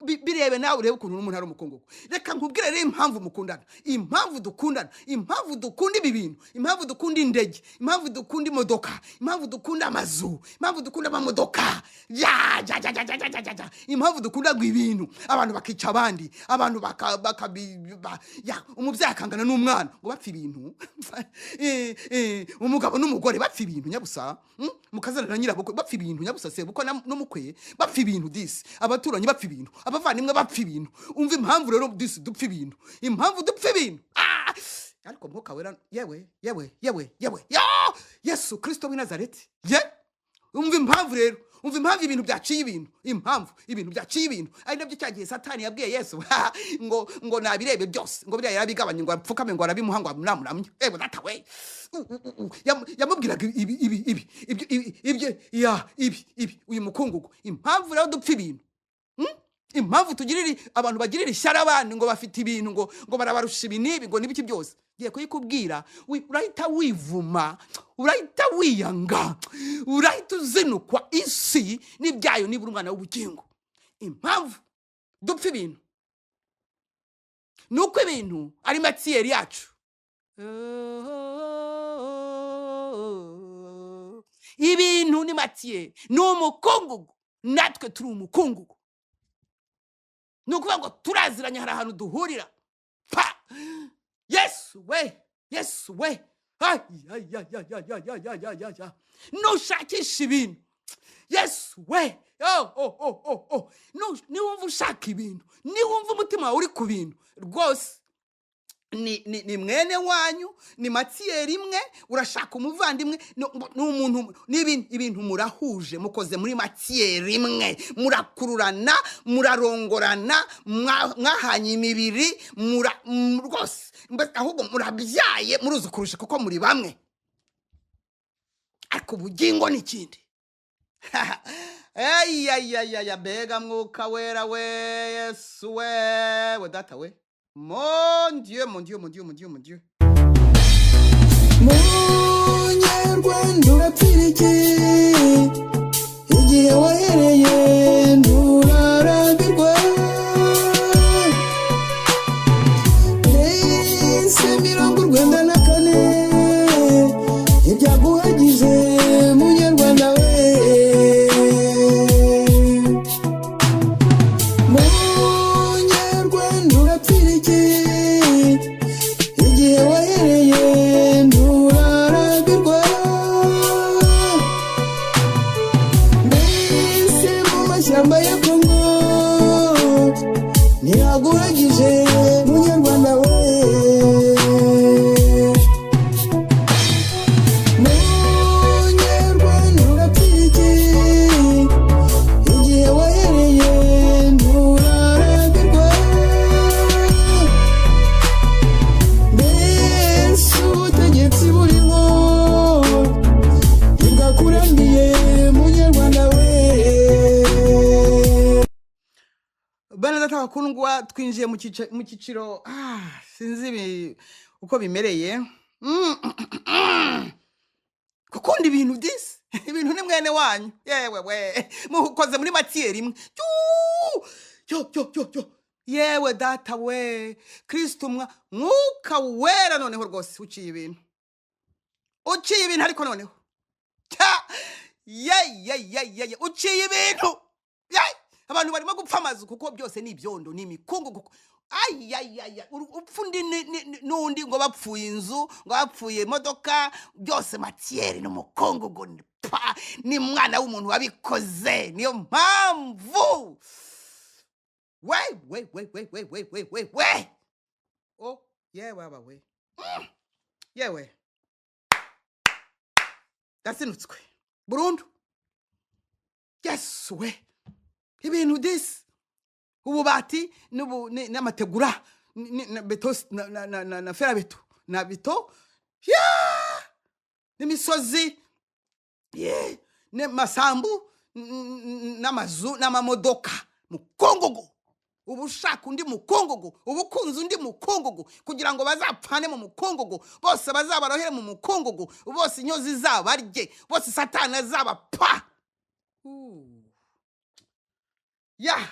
Birebe nawe, urebe ukuntu n'umuntu ari umukungugu. Reka nkubwire rero impamvu mukundana, impamvu dukundana, impamvu dukunda ibi bintu, impamvu dukunda indege, impamvu dukunda imodoka, impamvu dukunda amazu, impamvu dukunda amamodoka, ya ya ya ya ya ya ya ya, impamvu dukunda ngo ibintu, abantu bakica abandi, abantu baka baka ya umubyeyi akangana n'umwana ngo bapfa ibintu, umugabo n'umugore bapfa ibintu nyabusa, mukazana na nyirabukwe bapfa ibintu nyabusa, sebukwe n'umukwe bapfa ibintu disi, abaturanyi bapfa ibintu, abavandimwe bapfa ibintu. Umva impamvu rero disi dupfa ibintu, impamvu dupfa ibintu. Ariko Mwuka Wera, yewe yewe yewe yewe ya Yesu Kristo w'i Nazareti ye! Umva impamvu rero, umva impamvu ibintu byaciye ibintu, impamvu ibintu byaciye ibintu. Ari nabyo cya gihe Satani yabwiye Yesu ngo nabirebe byose, ngo biriya yarabigabanye, ngo apfukame, ngo arabimuha, ngo amunamuramye. Ewe data we! Yamubwiraga ibi ibi ibi ibyo ibi ibyo ya ibi ibi uyu mukungugu. Impamvu rero dupfa ibintu, Impamvu tugirira abantu bagirira ishyari abandi ngo bafite ibintu, ngo barabarusha ibi n'ibi, ngo n'ibiki byose, ngiye kuyikubwira. Urahita wivuma, urahita wiyanga, urahita uzinukwa isi n'ibyayo nibura umwana w'ubugingo. Impamvu dupfa ibintu ni uko ibintu ari matière yacu. Ibintu ni matière, ni umukungugu, natwe turi umukungugu. Ni ukuvuga ngo turaziranye, hari ahantu duhurira pa. Yesu we, Yesu we! Ay, ay, ay, ay, ay, ay, ay, ay, ay, ay. Nushakisha ibintu Yesu we! Oh, oh, oh, oh, oh. Niwumva ushaka ibintu, niwumva umutima wawe uri ku bintu rwose, ni mwene wanyu, ni matière imwe, urashaka umuvandimwe, ni umuntu, ni ibintu murahuje, mukoze muri matière imwe, murakururana, murarongorana, mwahanye imibiri, rwose ahubwo murabyaye, muruzukurusha kuko muri bamwe. Ariko ubugingo ni ikindi. Eyayayaya, mbega Mwuka Wera we! Yesu we, we Data we! Mon Dieu, mon Dieu, mon Dieu, mon Dieu, mon Dieu! Munyarwanda, urapfira iki? Igihe wahereye nturarambirwa. Ese 94 ibyaguhagije, munyarwanda we? Munyarwanda, urapfira iki? Igihe wahereye nturarambirwa. Mbese mu mashyamba ya Kongo ntiyaguhagije, munyarwanda we? Munyarwanda, urapfira iki? Igihe wahereye nturarambirwa. Mbese ubutegetsi buriho ntibwakurambiye, munyarwanda we? Bene Data bakundwa, twinjiye mu cyiciro, sinzi uko bimereye. Gukunda ibintu byisi, ibintu ni mwene wanyu, yewe we, mukoze muri matière imwe. Cyuu! Yo yo yo yo, yewe Data we! Kristo Mwuka Wera, noneho rwose uciye ibintu, uciye ibintu. Ariko noneho cya ye ye ye ye ye, uciye ibintu ye! Abantu barimo gupfa amazu kuko byose ni ibyondo, ni imikungugu. Ayayaya, upfa undi n'undi, ngo bapfuye inzu, ngo bapfuye imodoka, byose matière n'umukungugu. Ni pa ni mwana w'umuntu wabikoze. Niyo mpamvu we we we we we we we we we, oh, yewe aba we, yewe, ndasinutswe burundu. Yesu we! Ibintu disi, ububati n'amategura na beto na fer à béton na beto ya n'imisozi ye n'amasambu n'amazu n'amamodoka, mukungugu. Uba ushaka undi mukungugu, uba ukunze undi mukungugu kugira ngo bazapfane mu mukungugu, bose bazabarohere mu mukungugu, bose inyozi zabarye, bose Satani azabapa. Ya,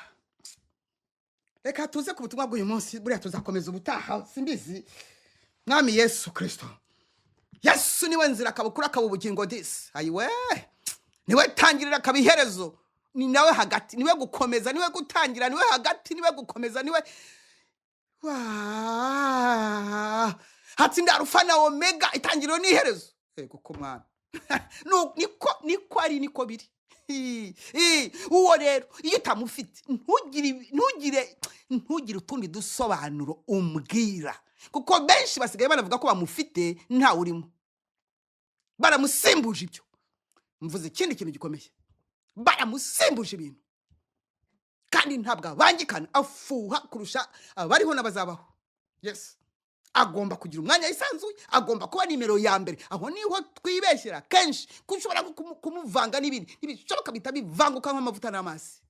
reka tuze ku butumwa bw'uyu munsi. Buriya tuzakomeza ubutaha, simbizi. Mwami Yesu Kirisito, Yesu niwe nzira, akaba ukuri, akaba ubugingo disi. Ayiwe, niwe tangirira, akaba iherezo, ni nawe hagati, niwe gukomeza, niwe gutangira, niwe hagati, niwe gukomeza, niwe Wa! Hatsinda Arufa na Omega, itangiriro n'iherezo. Yego ko mwana. Niko ari, niko biri. Hi, hi. Uwo rero iyo utamufite, ntugire utundi dusobanuro umbwira, kuko benshi basigaye banavuga ko bamufite, ntawe urimo, baramusimbuje ibyo. Mvuze ikindi kintu gikomeye: baramusimbuje ibintu, kandi ntabwo abangikana, afuha kurusha abariho n'abazabaho. Yes, agomba kugira umwanya yisanzuye, agomba kuba nimero ya mbere. Aho niho twibeshyera kenshi, ko ushobora kumuvanga n'ibindi, ntibishoboka, bihita bivanguka nk'amavuta n'amazi.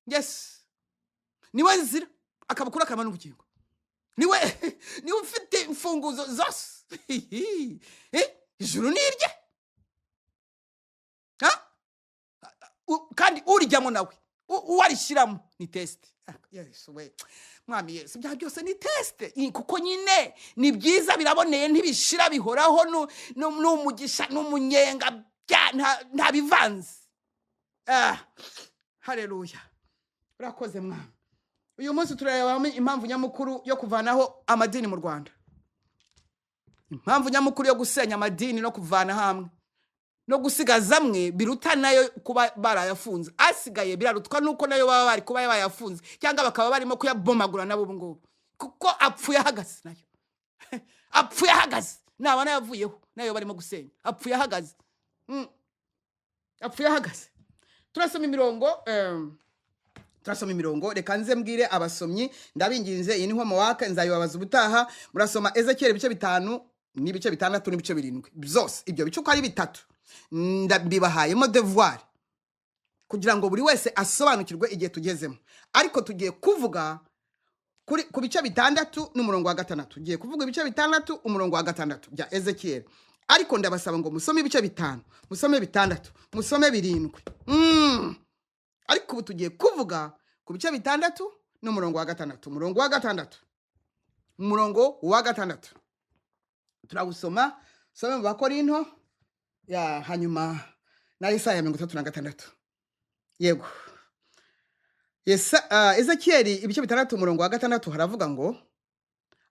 Yes, niwe nzira, akaba ukuri, akaba n'ubugingo. Niwe ufite imfunguzo zose. Ijuru ni irye. Ha? Kandi urijyamo nawe uwarishyiramo ni test. Yesu we, Mwami Yesu! Bya byose ni test. Kuko nyine ni byiza, biraboneye, ntibishira, bihoraho, n'umugisha n'umunyenga, nta bivanze. Haleluya, urakoze Mwami. Uyu munsi turareba impamvu nyamukuru yo kuvanaho amadini mu Rwanda, impamvu nyamukuru yo gusenya amadini no kuvana hamwe. No gusigaza amwe biruta nayo kuba barayafunze. Asigaye birarutwa nuko nayo baba bari kuba bayafunze, cyangwa bakaba barimo kuyabomagura nabo ubu ngubu, kuko apfuye ahagaze. Nayo apfuye ahagaze, naba nayavuyeho, nayo barimo gusenya, apfuye ahagaze. Apfuye ahagaze. Turasoma imirongo, turasoma imirongo. Reka nze mbwire abasomyi, ndabinginze, iyi ni homework, nzayibabaza ubutaha. Murasoma Ezekiyeli ibice 5 n'ibice 6 n'ibice 7 byose. Ibyo bice uko ari bitatu mbibahayemo devoir kugira ngo buri wese asobanukirwe igihe tugezemo. Ariko tugiye kuvuga ku bice 6 n'umurongo wa 6. Tugiye kuvuga ibice 6 umurongo wa 6 bya Ezekiyeli, ariko ndabasaba ngo musome ibice 5, musome 6, musome 7. Ariko ubu tugiye kuvuga ku bice 6 n'umurongo wa 6. Umurongo wa 6, umurongo wa 6 turawusoma. Some mu Bakorinto ya hanyuma na Yesaya 36. Yego. Ezekiyeli ibice 6 umurongo wa 6 haravuga ngo: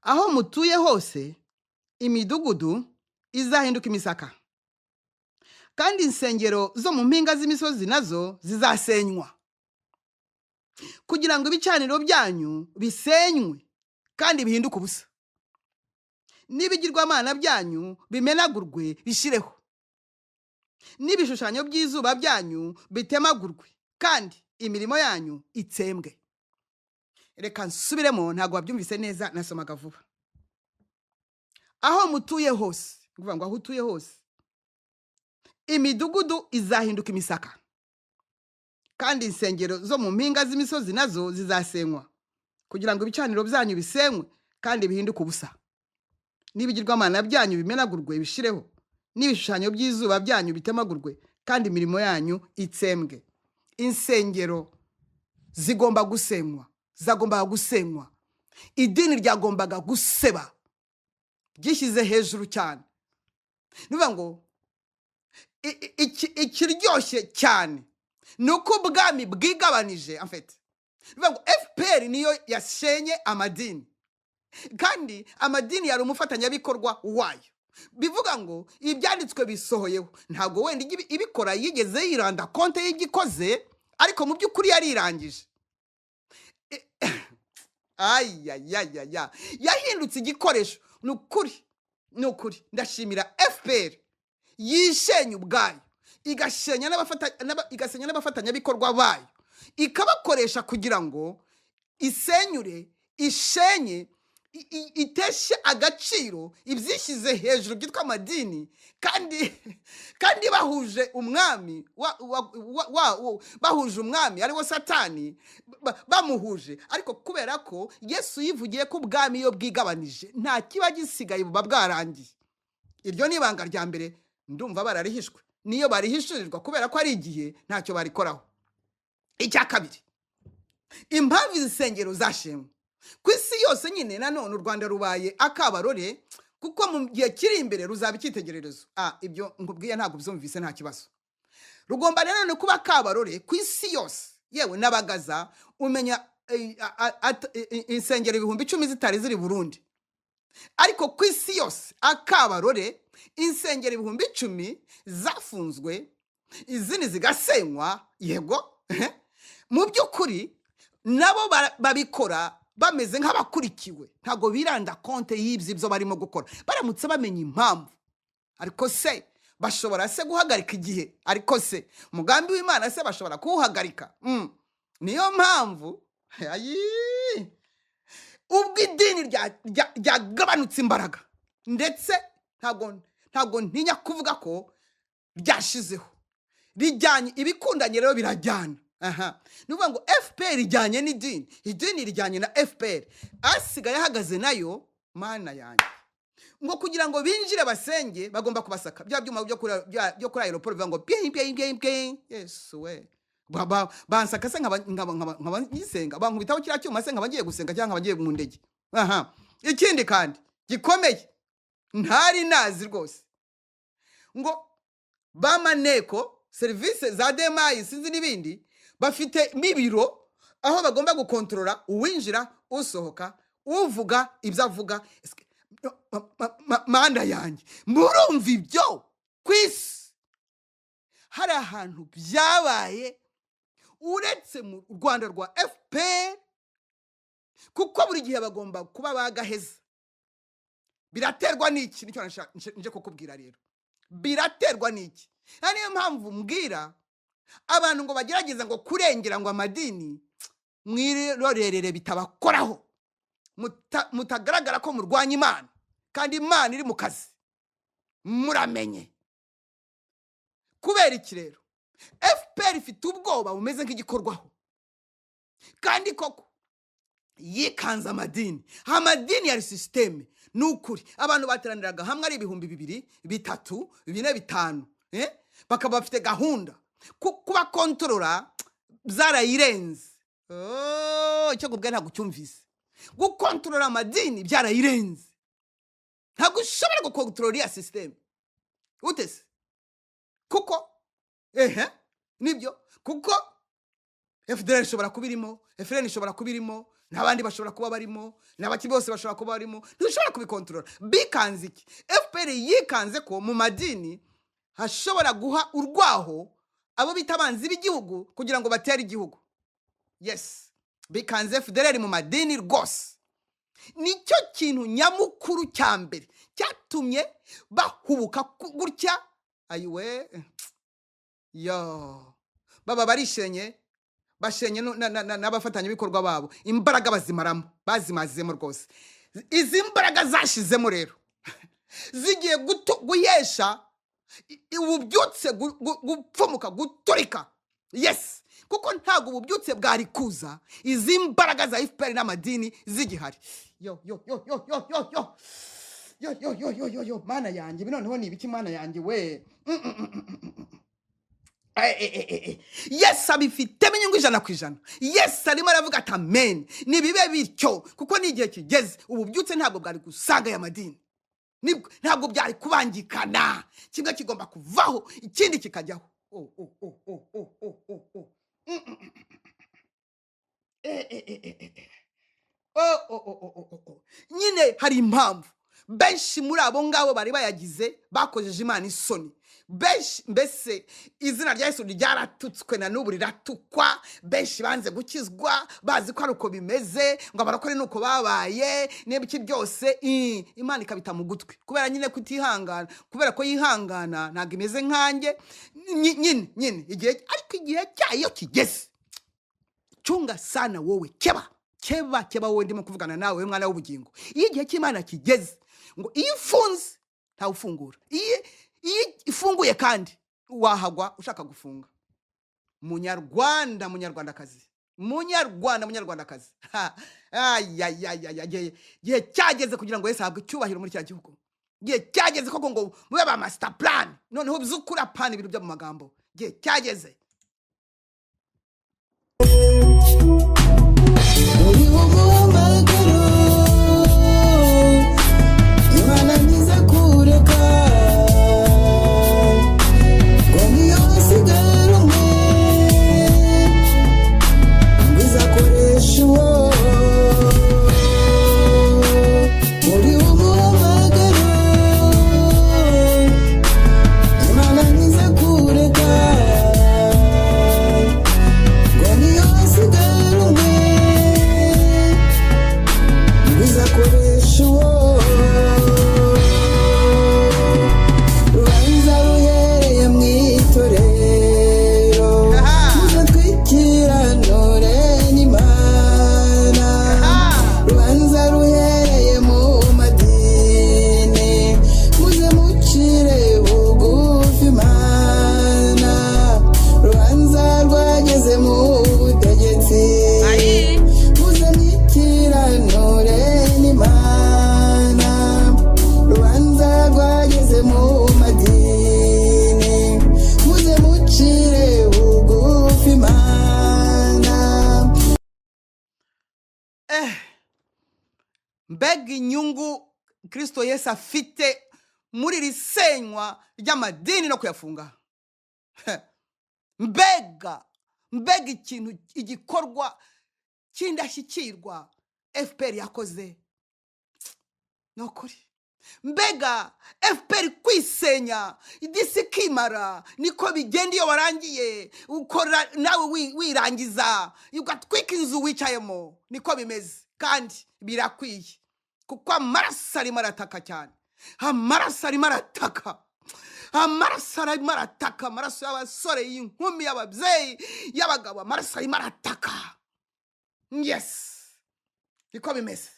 "Aho mutuye hose imidugudu izahinduka imisaka, kandi insengero zo mu mpinga z'imisozi nazo zizasenywa, kugira ngo ibicaniro byanyu bisenywe kandi bihinduke ubusa, n'ibigirwamana byanyu bimenagurwe bishireho, n'ibishushanyo by'izuba byanyu bitemagurwe, kandi imirimo yanyu itsembwe." Reka nsubiremo, ntabwo wabyumvise neza, nasomaga vuba. Aho mutuye hose, ni ukuvuga ngo aho utuye hose imidugudu izahinduka imisaka, kandi insengero zo mu mpinga z'imisozi nazo zizasenywa, kugira ngo ibicaniro byanyu bisenywe kandi bihinduke ubusa, n'ibigirwamana byanyu bimenagurwe bishireho, n'ibishushanyo by'izuba byanyu bitemagurwe, kandi imirimo yanyu itsembwe. Insengero zigomba gusenywa, zagombaga gusenywa. Idini ryagombaga guseba, ryishyize hejuru cyane. Ni ukuvuga ngo ikiryoshye cyane ni uko ubwami bwigabanije. En fait, ni ukuvuga ngo FPR niyo yashenye amadini, kandi amadini yari umufatanyabikorwa wayo. Bivuga ngo ibyanditswe bisohoyeho. Ntabwo wenda ijya ibikora yigeze yiranda compte y'igikoze, ariko mu by'ukuri yarirangije. Ayayayaya, yahindutse igikoresho. Ni ukuri, ni ukuri, ndashimira FPR yishenye ubwayo, igasenya n'abafatanyabikorwa bayo, ikabakoresha kugira ngo isenyure, ishenye, iteshe agaciro ibyishyize hejuru byitwa amadini, kandi bahuje umwami bahuje umwami ari we Satani, bamuhuje. Ariko kubera ko Yesu yivugiye ko ubwami iyo bwigabanije nta kiba gisigaye, buba bwarangiye. Iryo ni ibanga rya mbere, ndumva bararihishwe. Niyo barihishurirwa, kubera ko ari igihe, ntacyo barikoraho. Icya kabiri, impamvu izi nsengero zashimwe ku isi yose nyine, nanone u Rwanda rubaye akabarore, kuko mu gihe kiri imbere ruzaba icyitegererezo. Ibyo nkubwiye ntabwo byumvise, nta kibazo. Rugomba nanone kuba akabarore ku isi yose, yewe n'abagaza umenya insengero 10,000 zitari ziri Burundi, ariko ku isi yose akabarore, insengero 10,000 zafunzwe, izindi zigasenywa. Yego, mu by'ukuri nabo babikora bameze nk'abakurikiwe, ntabwo biranda compte y'ibyo ibyo barimo gukora. Baramutse bamenya impamvu, ariko se bashobora se guhagarika igihe? Ariko se umugambi w'Imana se bashobora kuwuhagarika? Niyo mpamvu ayi ubwo idini ryagabanutse imbaraga, ndetse ntabwo ntinya kuvuga ko ryashizeho, rijyanye ibikundanye rero birajyana. Aha ni ukuvuga ngo FPR ijyanye n'idini, idini rijyanye na FPR, asigaye ahagaze nayo. Mana yanjye! Ngo kugira ngo binjire basenge bagomba kubasaka bya byuma byo kuri aéroport bivuga ngo ping ping ping ping. Yesu we! Bansaka se nkaba ngisenga? Bankubitaho kiriya cyuma se nkaba ngiye gusenga cyangwa nkaba ngiye mu ndege? Aha ikindi kandi gikomeye ntari nazi rwose, ngo bamaneko serivisi za DMI, sinzi n'ibindi, bafite n'ibiro aho bagomba gukontorora uwinjira, usohoka, uvuga ibyo avuga. Manda yanjye, murumva ibyo ku isi? Hari ahantu byabaye uretse mu Rwanda rwa FPR, kuko buri gihe bagomba kuba bagaheza. Biraterwa n'iki? Nicyo nje kukubwira rero. Biraterwa n'iki? Aha niyo mpamvu mbwira abantu ngo bagerageze ngo kurengera ngo amadini, mwirorerere bitabakoraho, mutagaragara ko murwanya Imana kandi Imana iri mu kazi. Muramenye. Kubera iki rero FPR ifite ubwoba bumeze nk'igikorwaho? Kandi koko yikanze amadini. Amadini yari système. Ni ukuri, abantu bateraniraga hamwe ari 2000, 3, 4, 5, bakaba bafite gahunda. Kubakontorora byarayirenze. Oh, icyo kubwira ntabwo ucyumvise. Gukontorora amadini byarayirenze. Ntabwo ushobora gukontorora iriya système utese, kuko ehe nibyo, kuko FDL ishobora kuba irimo, FLN ishobora kuba irimo, n'abandi bashobora kuba barimo, n'abaki bose bashobora kuba barimo. Ntushobora kubikontorora. Bikanze iki? FPR yikanze ko mu madini hashobora guha urwaho abo bita abanzi b'igihugu kugira ngo batere igihugu. Yes, bikanze FDL mu madini rwose. Nicyo kintu nyamukuru cya mbere cyatumye bahubuka gutya. Ayiwe yo, baba barishenye, bashenye n'abafatanyabikorwa babo. Imbaraga bazimaramo, bazimazemo rwose. Izi mbaraga zashizemo rero zigiye guhesha ububyutse gupfumuka, guturika. Yes, kuko ntabwo ububyutse bwari kuza izi mbaraga za FPR n'amadini zigihari. Yo yo yo yo yo yo yo yo yo yo yo yo yo, Mana yanjye, ibi noneho ni ibiki? Mana yanjye we. Yes, abifitemo inyungu 100%. Yes, arimo aravuga ati amen, nibibe bityo, kuko ni igihe kigeze. Ububyutse ntabwo bwari gusanga aya madini, ntabwo byari kubangikana. Kimwe kigomba kuvaho ikindi kikajyaho. Oh, oh, oh, oh, oh, oh, oh, oh. Oh, oh, oh, oh, oh, oh, oh. Nyine hari impamvu benshi muri abo ngabo bari bayagize bakojeje Imana isoni. Benshi mbese izina rya Yesu ryaratutswe na n'ubu riratukwa. Benshi banze gukizwa bazi ko ari uko bimeze, ngo abarokore nuko babaye n'ibiki byose. Imana ikabita mu gutwi kubera nyine kutihangana, kubera ko yihangana ntabwo imeze nkanjye. Nyine igihe, ariko igihe cyayo kigeze. Chunga sana wowe, keba keba keba wowe ndimo kuvugana nawe mwana w'ubugingo. Iyo igihe cy'Imana kigeze, ngo iyo ifunze ntawufungura, iyo ifunguye kandi wahagwa ushaka gufunga. Munyarwanda, munyarwandakazi, munyarwanda, munyarwandakazi, igihe cyageze kugira ngo Yesu ahabwe icyubahiro muri cya gihugu. Igihe cyageze koko ngo mube ba master plan, noneho by'ukuri apana ibintu byo mu magambo. Igihe cyageze. Uri umuhamagaro, Imana ntiza kureka, ngo niyo hasigara umwe, ngo izakoresha uwo. Uri umuhamagaro, Imana ntiza kureka, ngo niyo hasigara umwe, bizakoresha uwo. Rubanza ruhereye mu itorero, muze twikiranure n'Imana. Rubanza ruhereye mu madini, muze mucire bugufi Imana. Rubanza rwageze mu butegetsi, muze mwikiranure n'Imana. Rubanza rwageze mu madini, muze mucire bugufi Imana. Mbega inyungu Kristo Yesu afite muri iri senywa ry'amadini no kuyafunga. Mbega ikintu, igikorwa cy'indashyikirwa FPR yakoze. Ni ukuri. Mbega FPR kwisenya, idisi ikimara, niko bigenda iyo warangiye ukora nawe wirangiza ugatwika inzu wicayemo, niko bimeze kandi birakwiye, kuko amaraso arimo arataka cyane, amaraso arimo arataka, amaraso arimo arataka, amaraso y'abasore, y'inkumi, y'ababyeyi, y'abagabo, amaraso arimo arataka. Yes, niko bimeze.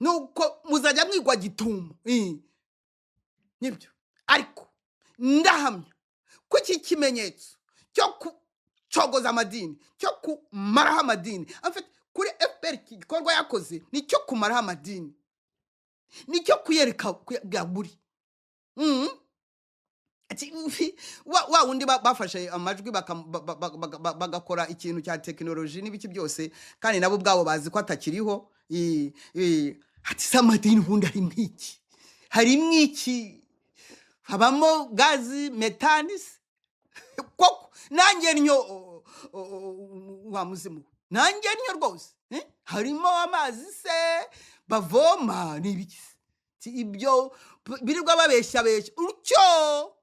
Nuko muzajya mwigwa gitumo. Nibyo, ariko ndahamya ko iki kimenyetso cyo kucogoza amadini, cyo kumaraho amadini, en fait, kuri FPR iki gikorwa yakoze ni cyo kumaraho amadini, ni cyo kuyereka buri. Ati, wa wundi bafashe amajwi bagakora ikintu cya tekinoloji n'ibiki byose, kandi nabo ubwabo bazi ko atakiriho. Ati se amadini ubundi harimo iki? Harimo iki? Habamo gazi metani se? Koko nanjye ntyo, wa muzimu we, nanjye ntyo rwose, eh? Harimo amazi se bavoma? Ni ibiki se? Ti ibyo birirwa babeshya beshya utyo,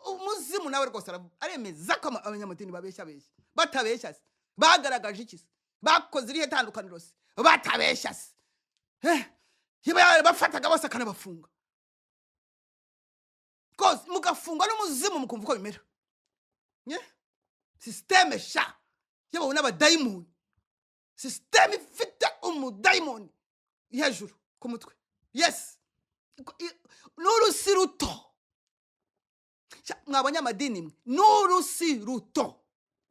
umuzimu nawe rwose aremeza ko abanyamadini babeshya beshya. Batabeshya se bagaragaje iki se? Bakoze irihe tandukaniro se batabeshya se? Bafataga bose akanabafunga rwose, mugafungwa n'umuzimu, mukumva uko bimera. Nye? Système sha yabawe n'abadayimoni, système ifite umudayimoni hejuru ku mutwe. Yes, n'urusi ruto. Sha, mwabonye amadini mwe n'urusi ruto.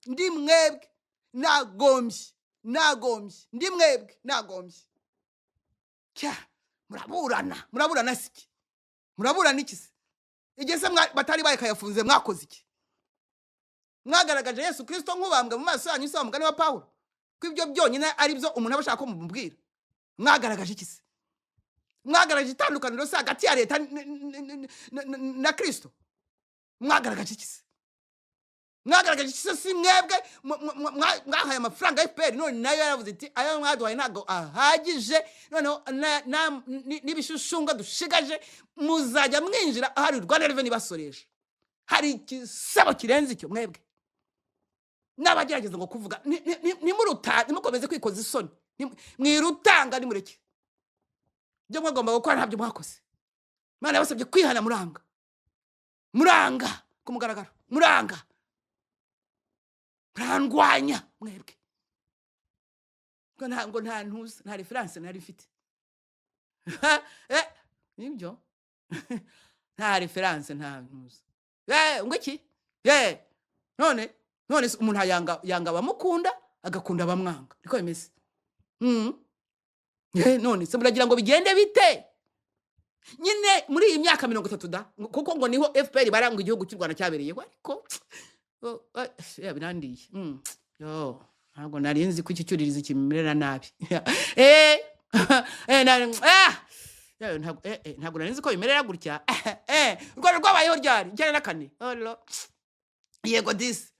Ndi mwebwe nagombye, nagombye, ndi mwebwe nagombye. Kya muraburana, muraburana siki? Muraburana iki se? Igihe se batari bayikayafunze mwakoze iki? Mwagaragaje Yesu Kristo nk'ubambwe mu maso yanyu se, wa mugani wa Pawulo, ko ibyo byonyine ari byo umuntu aba ashaka ko mumubwira? Mwagaragaje iki se? Mwagaragaje itandukaniro se hagati ya leta na Kristo? Mwagaragaje iki se? Mwagaragaje iki se? Si mwebwe mwahaye amafaranga ya FPR? None nayo yaravuze iti ayo mwaduhaye ntabwo ahagije, noneho n'ibishushunga dushigaje muzajya mwinjira ahari Rwanda Revenue basoresha. Hari igisebo kirenze icyo? Mwebwe n'abagerageza ngo kuvuga nimukomeze kwikoza isoni, mwirutanga, nimureke. Ibyo mwagomba gukora ntabyo mwakoze. Imana yabasabye kwihana, muranga, muranga ku mugaragaro, muranga, murandwanya mwebwe ngo nta ntuza, nta référence nari mfite. Nibyo, nta référence, nta ntuza. Ngo iki? None se umuntu yanga, yanga abamukunda, agakunda abamwanga, niko bimeze. None se muragira ngo bigende bite nyine muri iyi myaka 30 da? Kuko ngo niho FPR baranga igihugu cy'u Rwanda cyabereyeho, ariko oh, ya birandiye. Yo, ntabwo nari nzi ko iki cyuririzi kimerera nabi. Ntabwo ntabwo nari nzi ko bimerera gutya. U Rwanda rwabayeho ryari? 94. Oh, yego disi.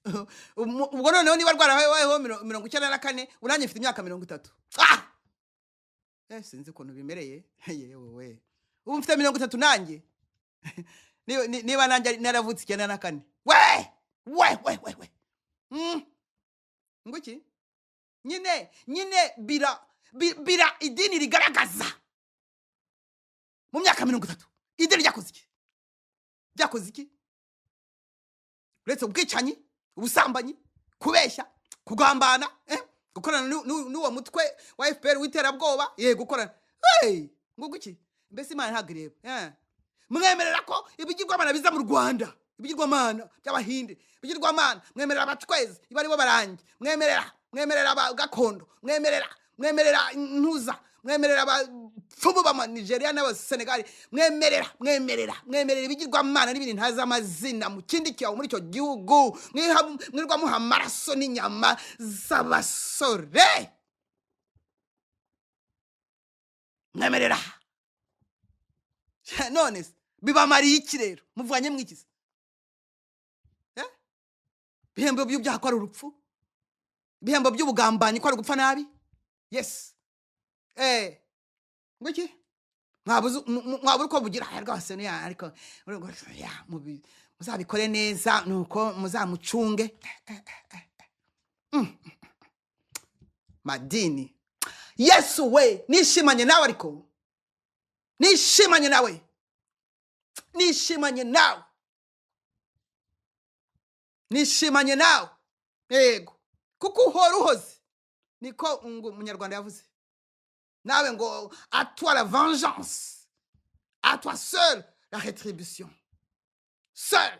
Ubwo noneho niba rwarabayeho 94, uranjye mfite imyaka 30. Ah! Sinzi ukuntu bimereye. Yewe we, ubu mfite 30 nanjye. Niba nanjye naravutse 94, we we we we we. Ngo iki nyine? Nyine bira bira idini rigaragaza mu myaka 30 idini ryakoze iki? Ryakoze iki uretse ubwicanyi, ubusambanyi, kubeshya, kugambana, gukorana n'uwo mutwe wa FPR w'iterabwoba, ye gukorana? Hey, ngo guki? Mbese Imana ntabwo ireba? Mwemerera ko ibigirwamana biza mu Rwanda, ibigirwamana by'Abahinde, ibigirwamana, mwemerera abacwezi iba aribo barangi, mwemerera aba gakondo, mwemerera ntuza, mwemerera abapfumu ba Nigeria n'Abasenegali, mwemerera ibigirwamana n'ibindi ntazi amazina mu kindi cyawe muri icyo gihugu, mwirirwa muha amaraso n'inyama z'abasore, mwemerera. None se bibamariye iki rero? Muvanye mwikize? Ibihembo by'ibyaha ko ari urupfu, ibihembo by'ubugambanyi ko ari ugupfa nabi. Yes. Ngo iki? Mwabura uko mugira. Aya rwose ni ya, ariko ya, muzabikore neza, nuko muzamucunge. Madini Yesu we, nishimanye nawe, ariko nishimanye nawe, nishimanye nawe, nishimanye nawe. Yego, kuko uhora uhoze, niko ngo Umunyarwanda yavuze nawe ngo: "À toi la vengeance, à toi seul la rétribution, seul."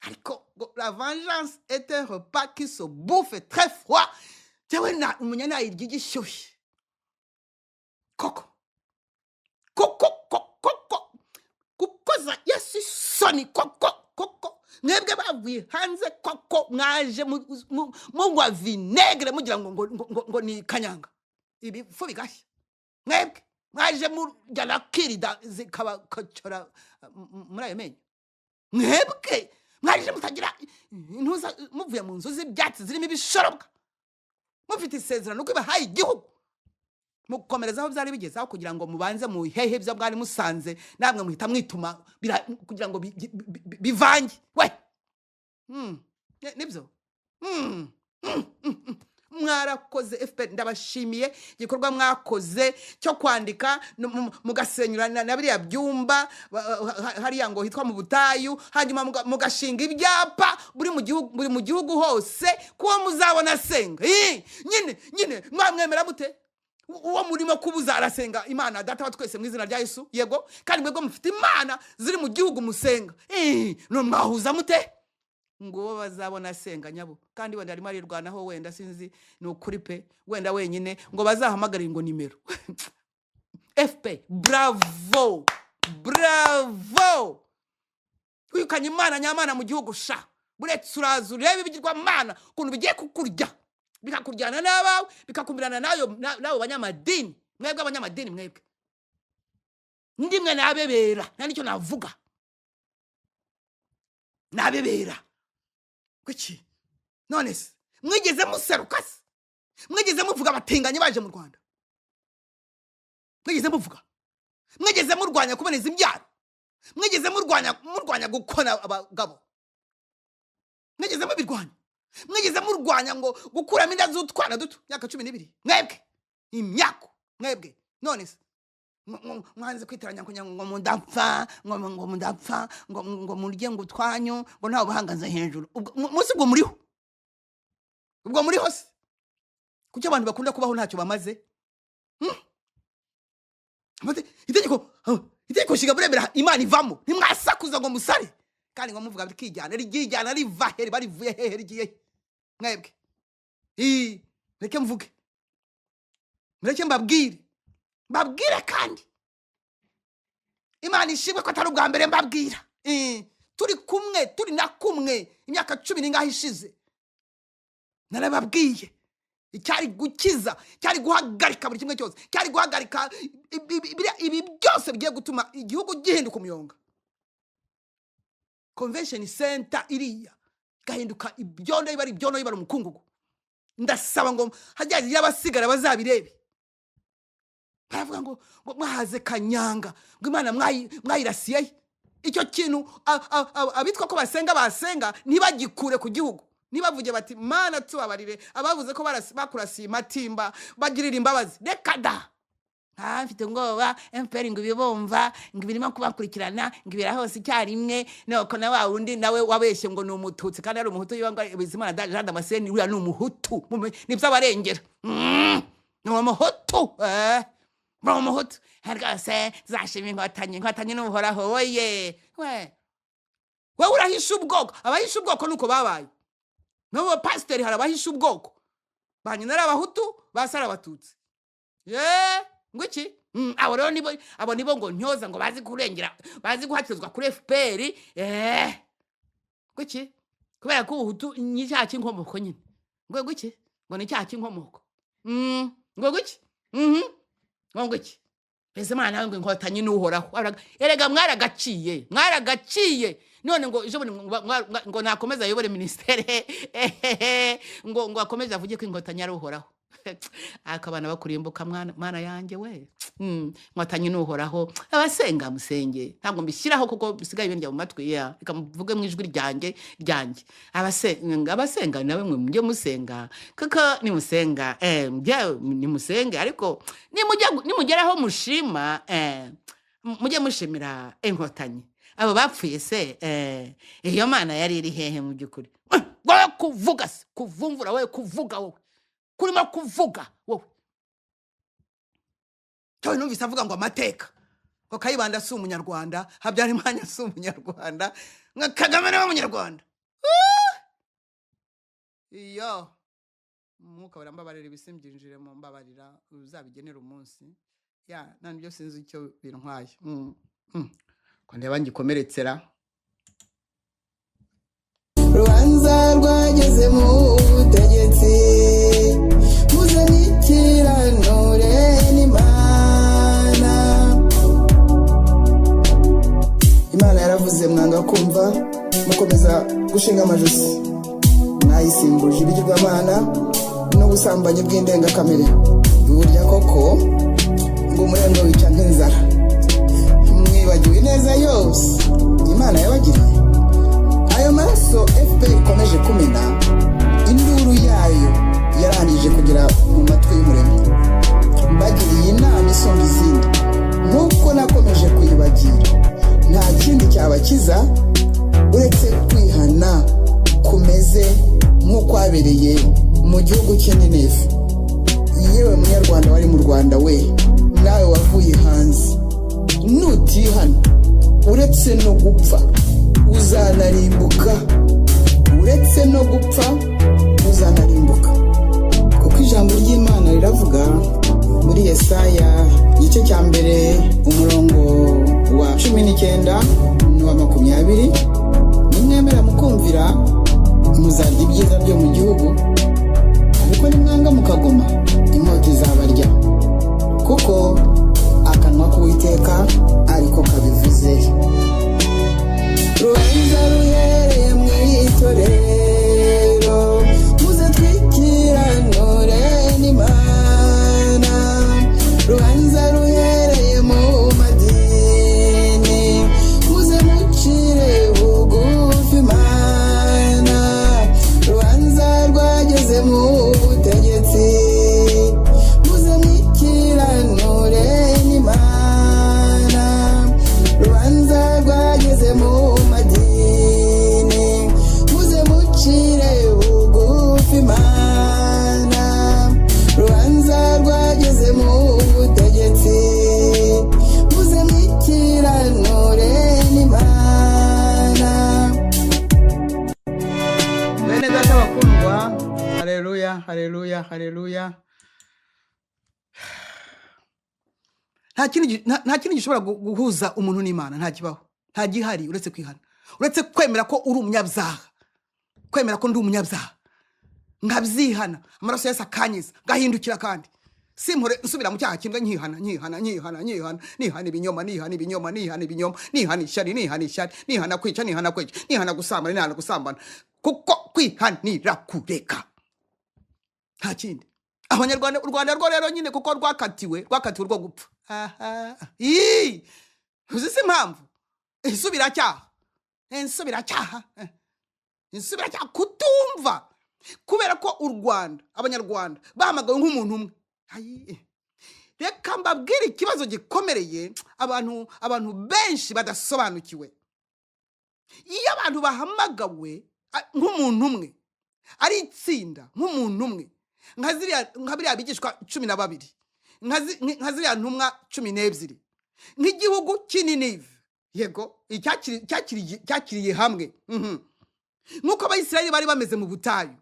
Ariko ngo la vengeance est un repas qui se bouffe très froid. Jewe na umunya nayirya igishyushye koko, koko, koko, koko gukoza Yesu isoni koko, koko. Mwebwe bavuye hanze koko, mwaje munywa vinaigre, mugira ngo ni kanyanga, ibifu bigashya. Mwebwe mwaje murya na kirida zikabakocora muri ayo menyo. Mwebwe mwaje mutagira intuza, muvuye mu nzu z'ibyatsi zirimo ibishorobwa, mufite isezerano ko ibahaye igihugu, mukomereza aho byari bigeze, aho kugira ngo mubanze muhehe ibyo mwari musanze, namwe muhita mwituma kugira ngo bivange we. Nibyo. Mwarakoze FPR, ndabashimiye igikorwa mwakoze cyo kwandika mugasenyura na biriya byumba hariya ngo hitwa mu butayu, hanyuma mugashinga ibyapa buri mu gihugu hose kuwo muzabona asenga. Ii, nyine nyine mwamwemera mute? Uwo murimo kubuza arasenga Imana Data wa twese mu izina rya Yesu, yego, kandi mwebwe mufite imana ziri mu gihugu musenga. Ii, none mwahuza mute ngo uwo bazabona asenga nyabo, kandi wenda arimo arirwanaho, wenda sinzi, ni ukuri pe, wenda wenyine, ngo bazahamagare ngo nimero FP? Bravo, bravo! Wikanye Imana nyamana mu gihugu sha. Buretse uraza urebe ibigirwamana ukuntu bigiye kukurya, bikakuryana n'abawe, bikakumirana n'ayo n'abo banyamadini. Mwebwe abanyamadini, mwebwe ndimwe nabebera, nta nicyo navuga, nabebera kuki? None se mwigeze museruka se? Mwigeze muvuga abatinganyi baje mu Rwanda? Mwigeze muvuga? Mwigeze murwanya kuboneza imbyaro? Mwigeze murwanya gukona abagabo? Mwigeze mubirwanya? Mwigeze murwanya ngo gukuramo inda z'utwana duto, myaka 12? Mwebwe imyako mwebwe. None se mwanze kwitiranya kugira ngo mudapfa, ngo mudapfa, ngo murye ngo utwanyu, ngo ntawe ubahangaze hejuru. Ubwo munsi ubwo muriho, ubwo muriho se? Kuki abantu bakunda kubaho ntacyo bamaze? Bate, itegeko nshinga buremera Imana ivamo, ntimwasakuza ngo musare, kandi ngo muvuga rikijyana, ryijyana riva he? Barivuye hehe? Rigiye he? Mwebwe. Ii, mureke mvuge, mureke mbabwire, mbabwire, kandi Imana ishimwe ko atari ubwa mbere mbabwira. Turi kumwe, turi na kumwe imyaka cumi n'ingahe ishize, narababwiye icyari gukiza, cyari guhagarika buri kimwe cyose, cyari guhagarika ibi byose bigiye gutuma igihugu gihinduka umuyonga. Convention center iriya igahinduka ibyondo, ibara ibyondo, ibara umukungugu. Ndasaba ngo hajya abasigara bazabirebe. Baravuga ngo mwahaze kanyanga, ngo Imana mwayirasiye he? Icyo kintu abitwa ko basenga basenga ntibagikure ku gihugu, ntibavuge bati: "Mana tubabarire abavuze ko bakurasiye Matimba, bagirira imbabazi." Reka da! Ah, mfite ubwoba MPR ngo ibibumva, ngo ibirimo kubakurikirana, ngo ibira hose icyarimwe. Nuko na wa wundi nawe wabeshye ngo ni Umututsi kandi ari Umuhutu, yiba ngo Bizimana Jean Damascene uriya ni Umuhutu. Nibyo abarengera. Ni Umuhutu, ni Umuhutu rwose. Zashima Inkotanyi, Inkotanyi n'Ubuhoraho. Oye we, wowe urahisha ubwoko. Abahisha ubwoko nuko babaye n'ubu pasiteri, hari abahisha ubwoko, ba nyina ari Abahutu, ba se ari Abatutsi. Ye, ngo iki? Abo rero nibo, abo nibo ngo ntyoza, ngo bazi kurengera, bazi guhakirizwa kuri FPR. Ngo iki? Kubera ko Ubuhutu ni icyaha cy'inkomoko nyine. Ngo iki? Ngo ni icyaha cy'inkomoko. Ngo iki? Ngo iki? Mbese mwana, ngo Inkotanyi n'Uhoraho. Erega mwaragaciye, mwaragaciye. None ngo ejo bundi ngo nakomeze ayobore minisiteri, ngo akomeze avuge ko Inkotanyi ari Uhoraho. Ariko abana bakurimbuka, mwana, mana yanjye we. Nkotanyi n'Uhoraho, abasenga musenge, ntabwo mbishyiraho kuko bisigaye bindya mu matwi ya. Reka mvuge mu ijwi ryanjye. Abasenga, abasenga nawe mwe mujye musenga, kuko nimusenga, mujye nimusenge, ariko nimugeraho mushima, mujye mushimira Inkotanyi. Abo bapfuye se, iyo Mana yari iri hehe mu by'ukuri? Wowe kuvuga se, kuvumvura wowe, kuvuga wowe, kurimo kuvuga wowe. Cyo numvise avuga ngo amateka, ngo Kayibanda si umunyarwanda, Habyarimana si umunyarwanda, nka Kagame niwe munyarwanda. Iyo Umwuka barambabarira, ibisimbyinjire mu mbabarira, uzabigenera umunsi ya none byo sinzi icyo bintwaye. Ko ndeba ngikomeretsera. Rubanza rwageze mu butegetsi, muze mwikiranure n'Imana. Imana yaravuze, mwanga kumva, mukomeza gushinga amajosi, mwayisimbuje ibigirwamana n'ubusambanyi bw'indengakamere. Burya koko ngo umurengwe wica nk'inzara. Mwibagiwe ineza yose Imana yabagiriye. Ayo maraso FPR ikomeje kumena, induru yayo yarangije kugera mu matwi y'Umuremyi. Mbagiriye inama isumba izindi nk'uko nakomeje kuyibagira: nta kindi cyabakiza uretse kwihana kumeze nk'ukwabereye mu gihugu cy'i Ninive. Yewe munyarwanda wari mu Rwanda we, nawe wavuye hanze, nutihana, uretse no gupfa uzanarimbuka, uretse no gupfa uzanarimbuka, kuko ijambo ry'Imana riravuga muri Yesaya igice cya 1, umurongo wa 19 n'uwa 20: "Nimwemera mukumvira, muzarya ibyiza byo mu gihugu, ariko nimwanga mukagoma, inkota izabarya, kuko akanwa k'Uwiteka ariko kabivuze." Rubanza ruhereye mu itorero, muze twikiranure n'Imana. Rubanza ruhereye mu madini, muze mucire bugufi Imana. Rubanza rwageze mu butegetsi, muze mwikiranure n'Imana. Rubanza rwageze mu madini, muze mucire bugufi Imana. Rubanza rwageze mu butegetsi, muze mwikiranure n'Imana. Bene data bakundwa, haleluya, haleluya, haleluya. Nta kindi gishobora guhuza umuntu n'Imana, nta kibaho, nta gihari uretse kwihana, uretse kwemera ko uri umunyabyaha, kwemera ko ndi umunyabyaha, nkabyihana, amaraso Yesu akanyiza, ngahindukira, kandi simpore nsubira mu cyaha kimwe, nkihana, nkihana, nkihana, nkihana, nihana ibinyoma, nihana ibinyoma, nihana ibinyoma, nihana ishyari, nihana ishyari, nihana kwica, nihana kwica, nihana gusambana, nihana gusambana, kuko kwihanira kureka, nta kindi. Abanyarwanda, u Rwanda rwo rero nyine kuko rwakatiwe rwo gupfa. Aha, ii, uzi se impamvu? Insubiracyaha, insubiracyaha, insubiracyaha, kutumva, kubera ko u Rwanda, Abanyarwanda bahamagawe nk'umuntu umwe. Ayi, reka mbabwire ikibazo gikomereye abantu benshi badasobanukiwe. Iyo abantu bahamagawe nk'umuntu umwe, ari itsinda nk'umuntu umwe, nka biriya bigishwa 12, nka ziriya ntumwa 12, nk'igihugu cy'i Ninive, yego, cyakiriye hamwe, nk'uko Abayisiraheli bari bameze mu butayu,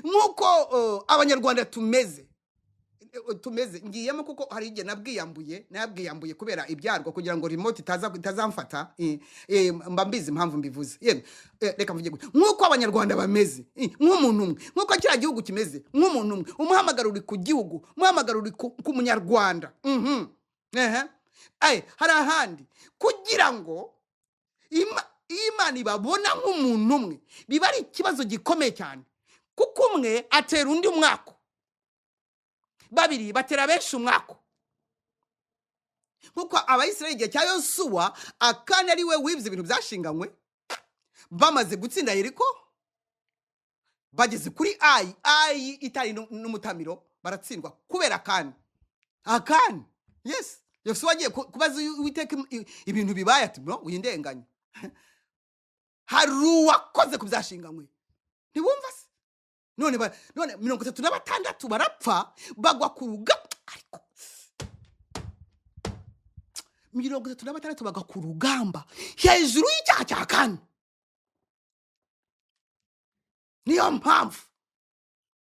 nk'uko Abanyarwanda tumeze. Ngiyemo kuko hari igihe nabwiyambuye kubera ibyarwo, kugira ngo remote itazamfata. Mba mbizi impamvu mbivuze. Yego, reka mvuge gutya: nk'uko Abanyarwanda bameze, nk'umuntu umwe, nk'uko kiriya gihugu kimeze nk'umuntu umwe, umuhamagaro uri ku gihugu, umuhamagaro uri ku munyarwanda. Ehe. Hari ahandi kugira ngo Imana ibabona nk'umuntu umwe, biba ari ikibazo gikomeye cyane, kuko umwe atera undi umwako. Babiri batera benshi umwaku. Nkuko Abayisiraheli igihe cya Yosuwa, Akani ari we wibye ibintu byashinganywe, bamaze gutsinda Yeriko, bageze kuri Ayi, Ayi itari n'umutamiro, baratsindwa kubera Akani. Akani, yes. Yosuwa agiye kubaza Uwiteka ibintu bibaye, ati: "No, windenganya, hari uwakoze ku byashinganywe." Ntiwumva se? None 36 barapfa, bagwa ku rugamba, ariko 36 bagwa ku rugamba hejuru y'icyaha cya Kane. Niyo mpamvu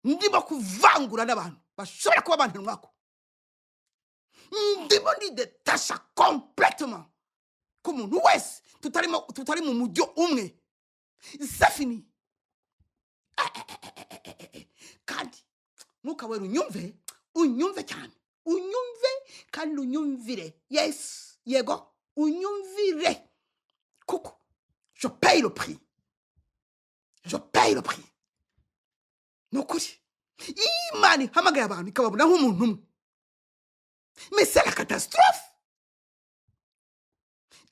ndimo kuvangura n'abantu bashobora kuba abantu mwako, ndimo ndidétacha complètement ku muntu wese tutarimo, tutari mu mujyo umwe. C'est fini. Kandi Mwuka Wera, unyumve, unyumve cyane, unyumve kandi unyumvire. Yes, yego, unyumvire, kuko je paye le prix, je paye le prix. Ni ukuri, iyo Imana ihamagaye abantu ikababona nk'umuntu umwe, mais c'est la catastrophe.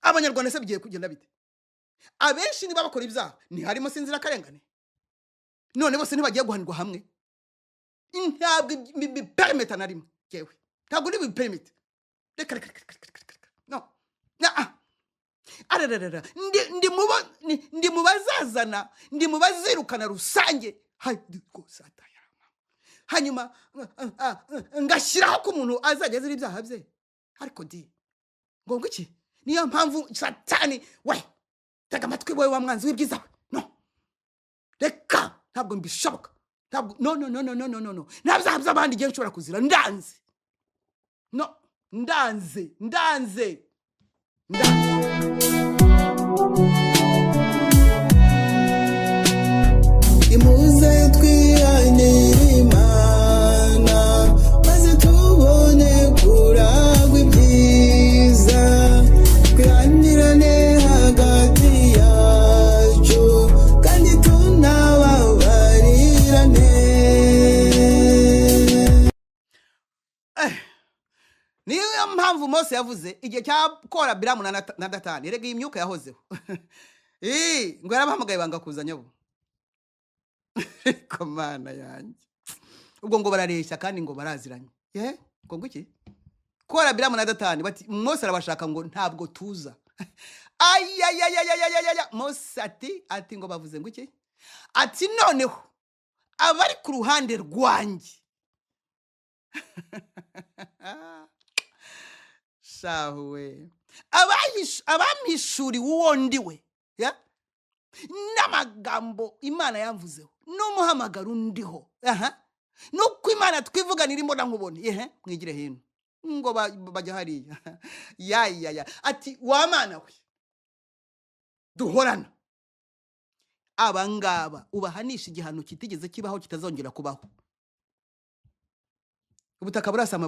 Abanyarwanda se bigiye kugenda bite? Abenshi niba bakora ibyaha, ntiharimo sinzirakarengane? None bose ntibagiye guhanirwa hamwe? Ntabwo bipermetta na rimwe. Yewe, ntabwo bipermetta. Reka, reka, reka, reka, reka, reka, no ah arararara, ndi mu bazazana, ndi mu bazirukana rusange. Rwose atayama, hanyuma ngashyiraho ko umuntu azajya azira ibyaha bye. Ariko di ngombwa iki? Niyo mpamvu Satani we, tega amatwi wowe wa mwanzi w'ibyiza we. No, reka, ntabwo mbishoboka, ntabwo. No, no, no, no, no, no, no, no. Nta byaha by'abandi igihe nshobora kuzira. Ndanze, no, ndanze, ndanze, ndanze. Imuze twihanire Imana, maze tubone kuragwa ibyiza, twihanirane hagati yacu kandi tunababarirane. Niyo mpamvu Mose yavuze igihe cya Kora, Biramu na Datani. Erega iyi myuka yahozeho. Ngo yarabahamagaye banga kuzanya bo. Ariko Mana yanjye, ubwo ngo barareshya kandi ngo baraziranye. Ye, ngo iki? Kora, Biramu na Datani bati: "Mose arabashaka." Ngo: "Ntabwo tuza." Ayayayayayaya! Mose ati ngo bavuze ngo iki? Ati: "Noneho abari ku ruhande rwanjye." Shahuwe, abampishuriwe uwo ndi we, ya? N'amagambo Imana yamvuzeho n'umuhamagaro undiho, aha, nuko Imana twivuganira imbona nkubone. Ehe, mwigire hino. Ngo bajya hariya. Ya, ya, ya. Ati: "Wa Mana we duhorana, abangaba ubahanisha igihano kitigeze kibaho, kitazongera kubaho." Ubutaka burasama.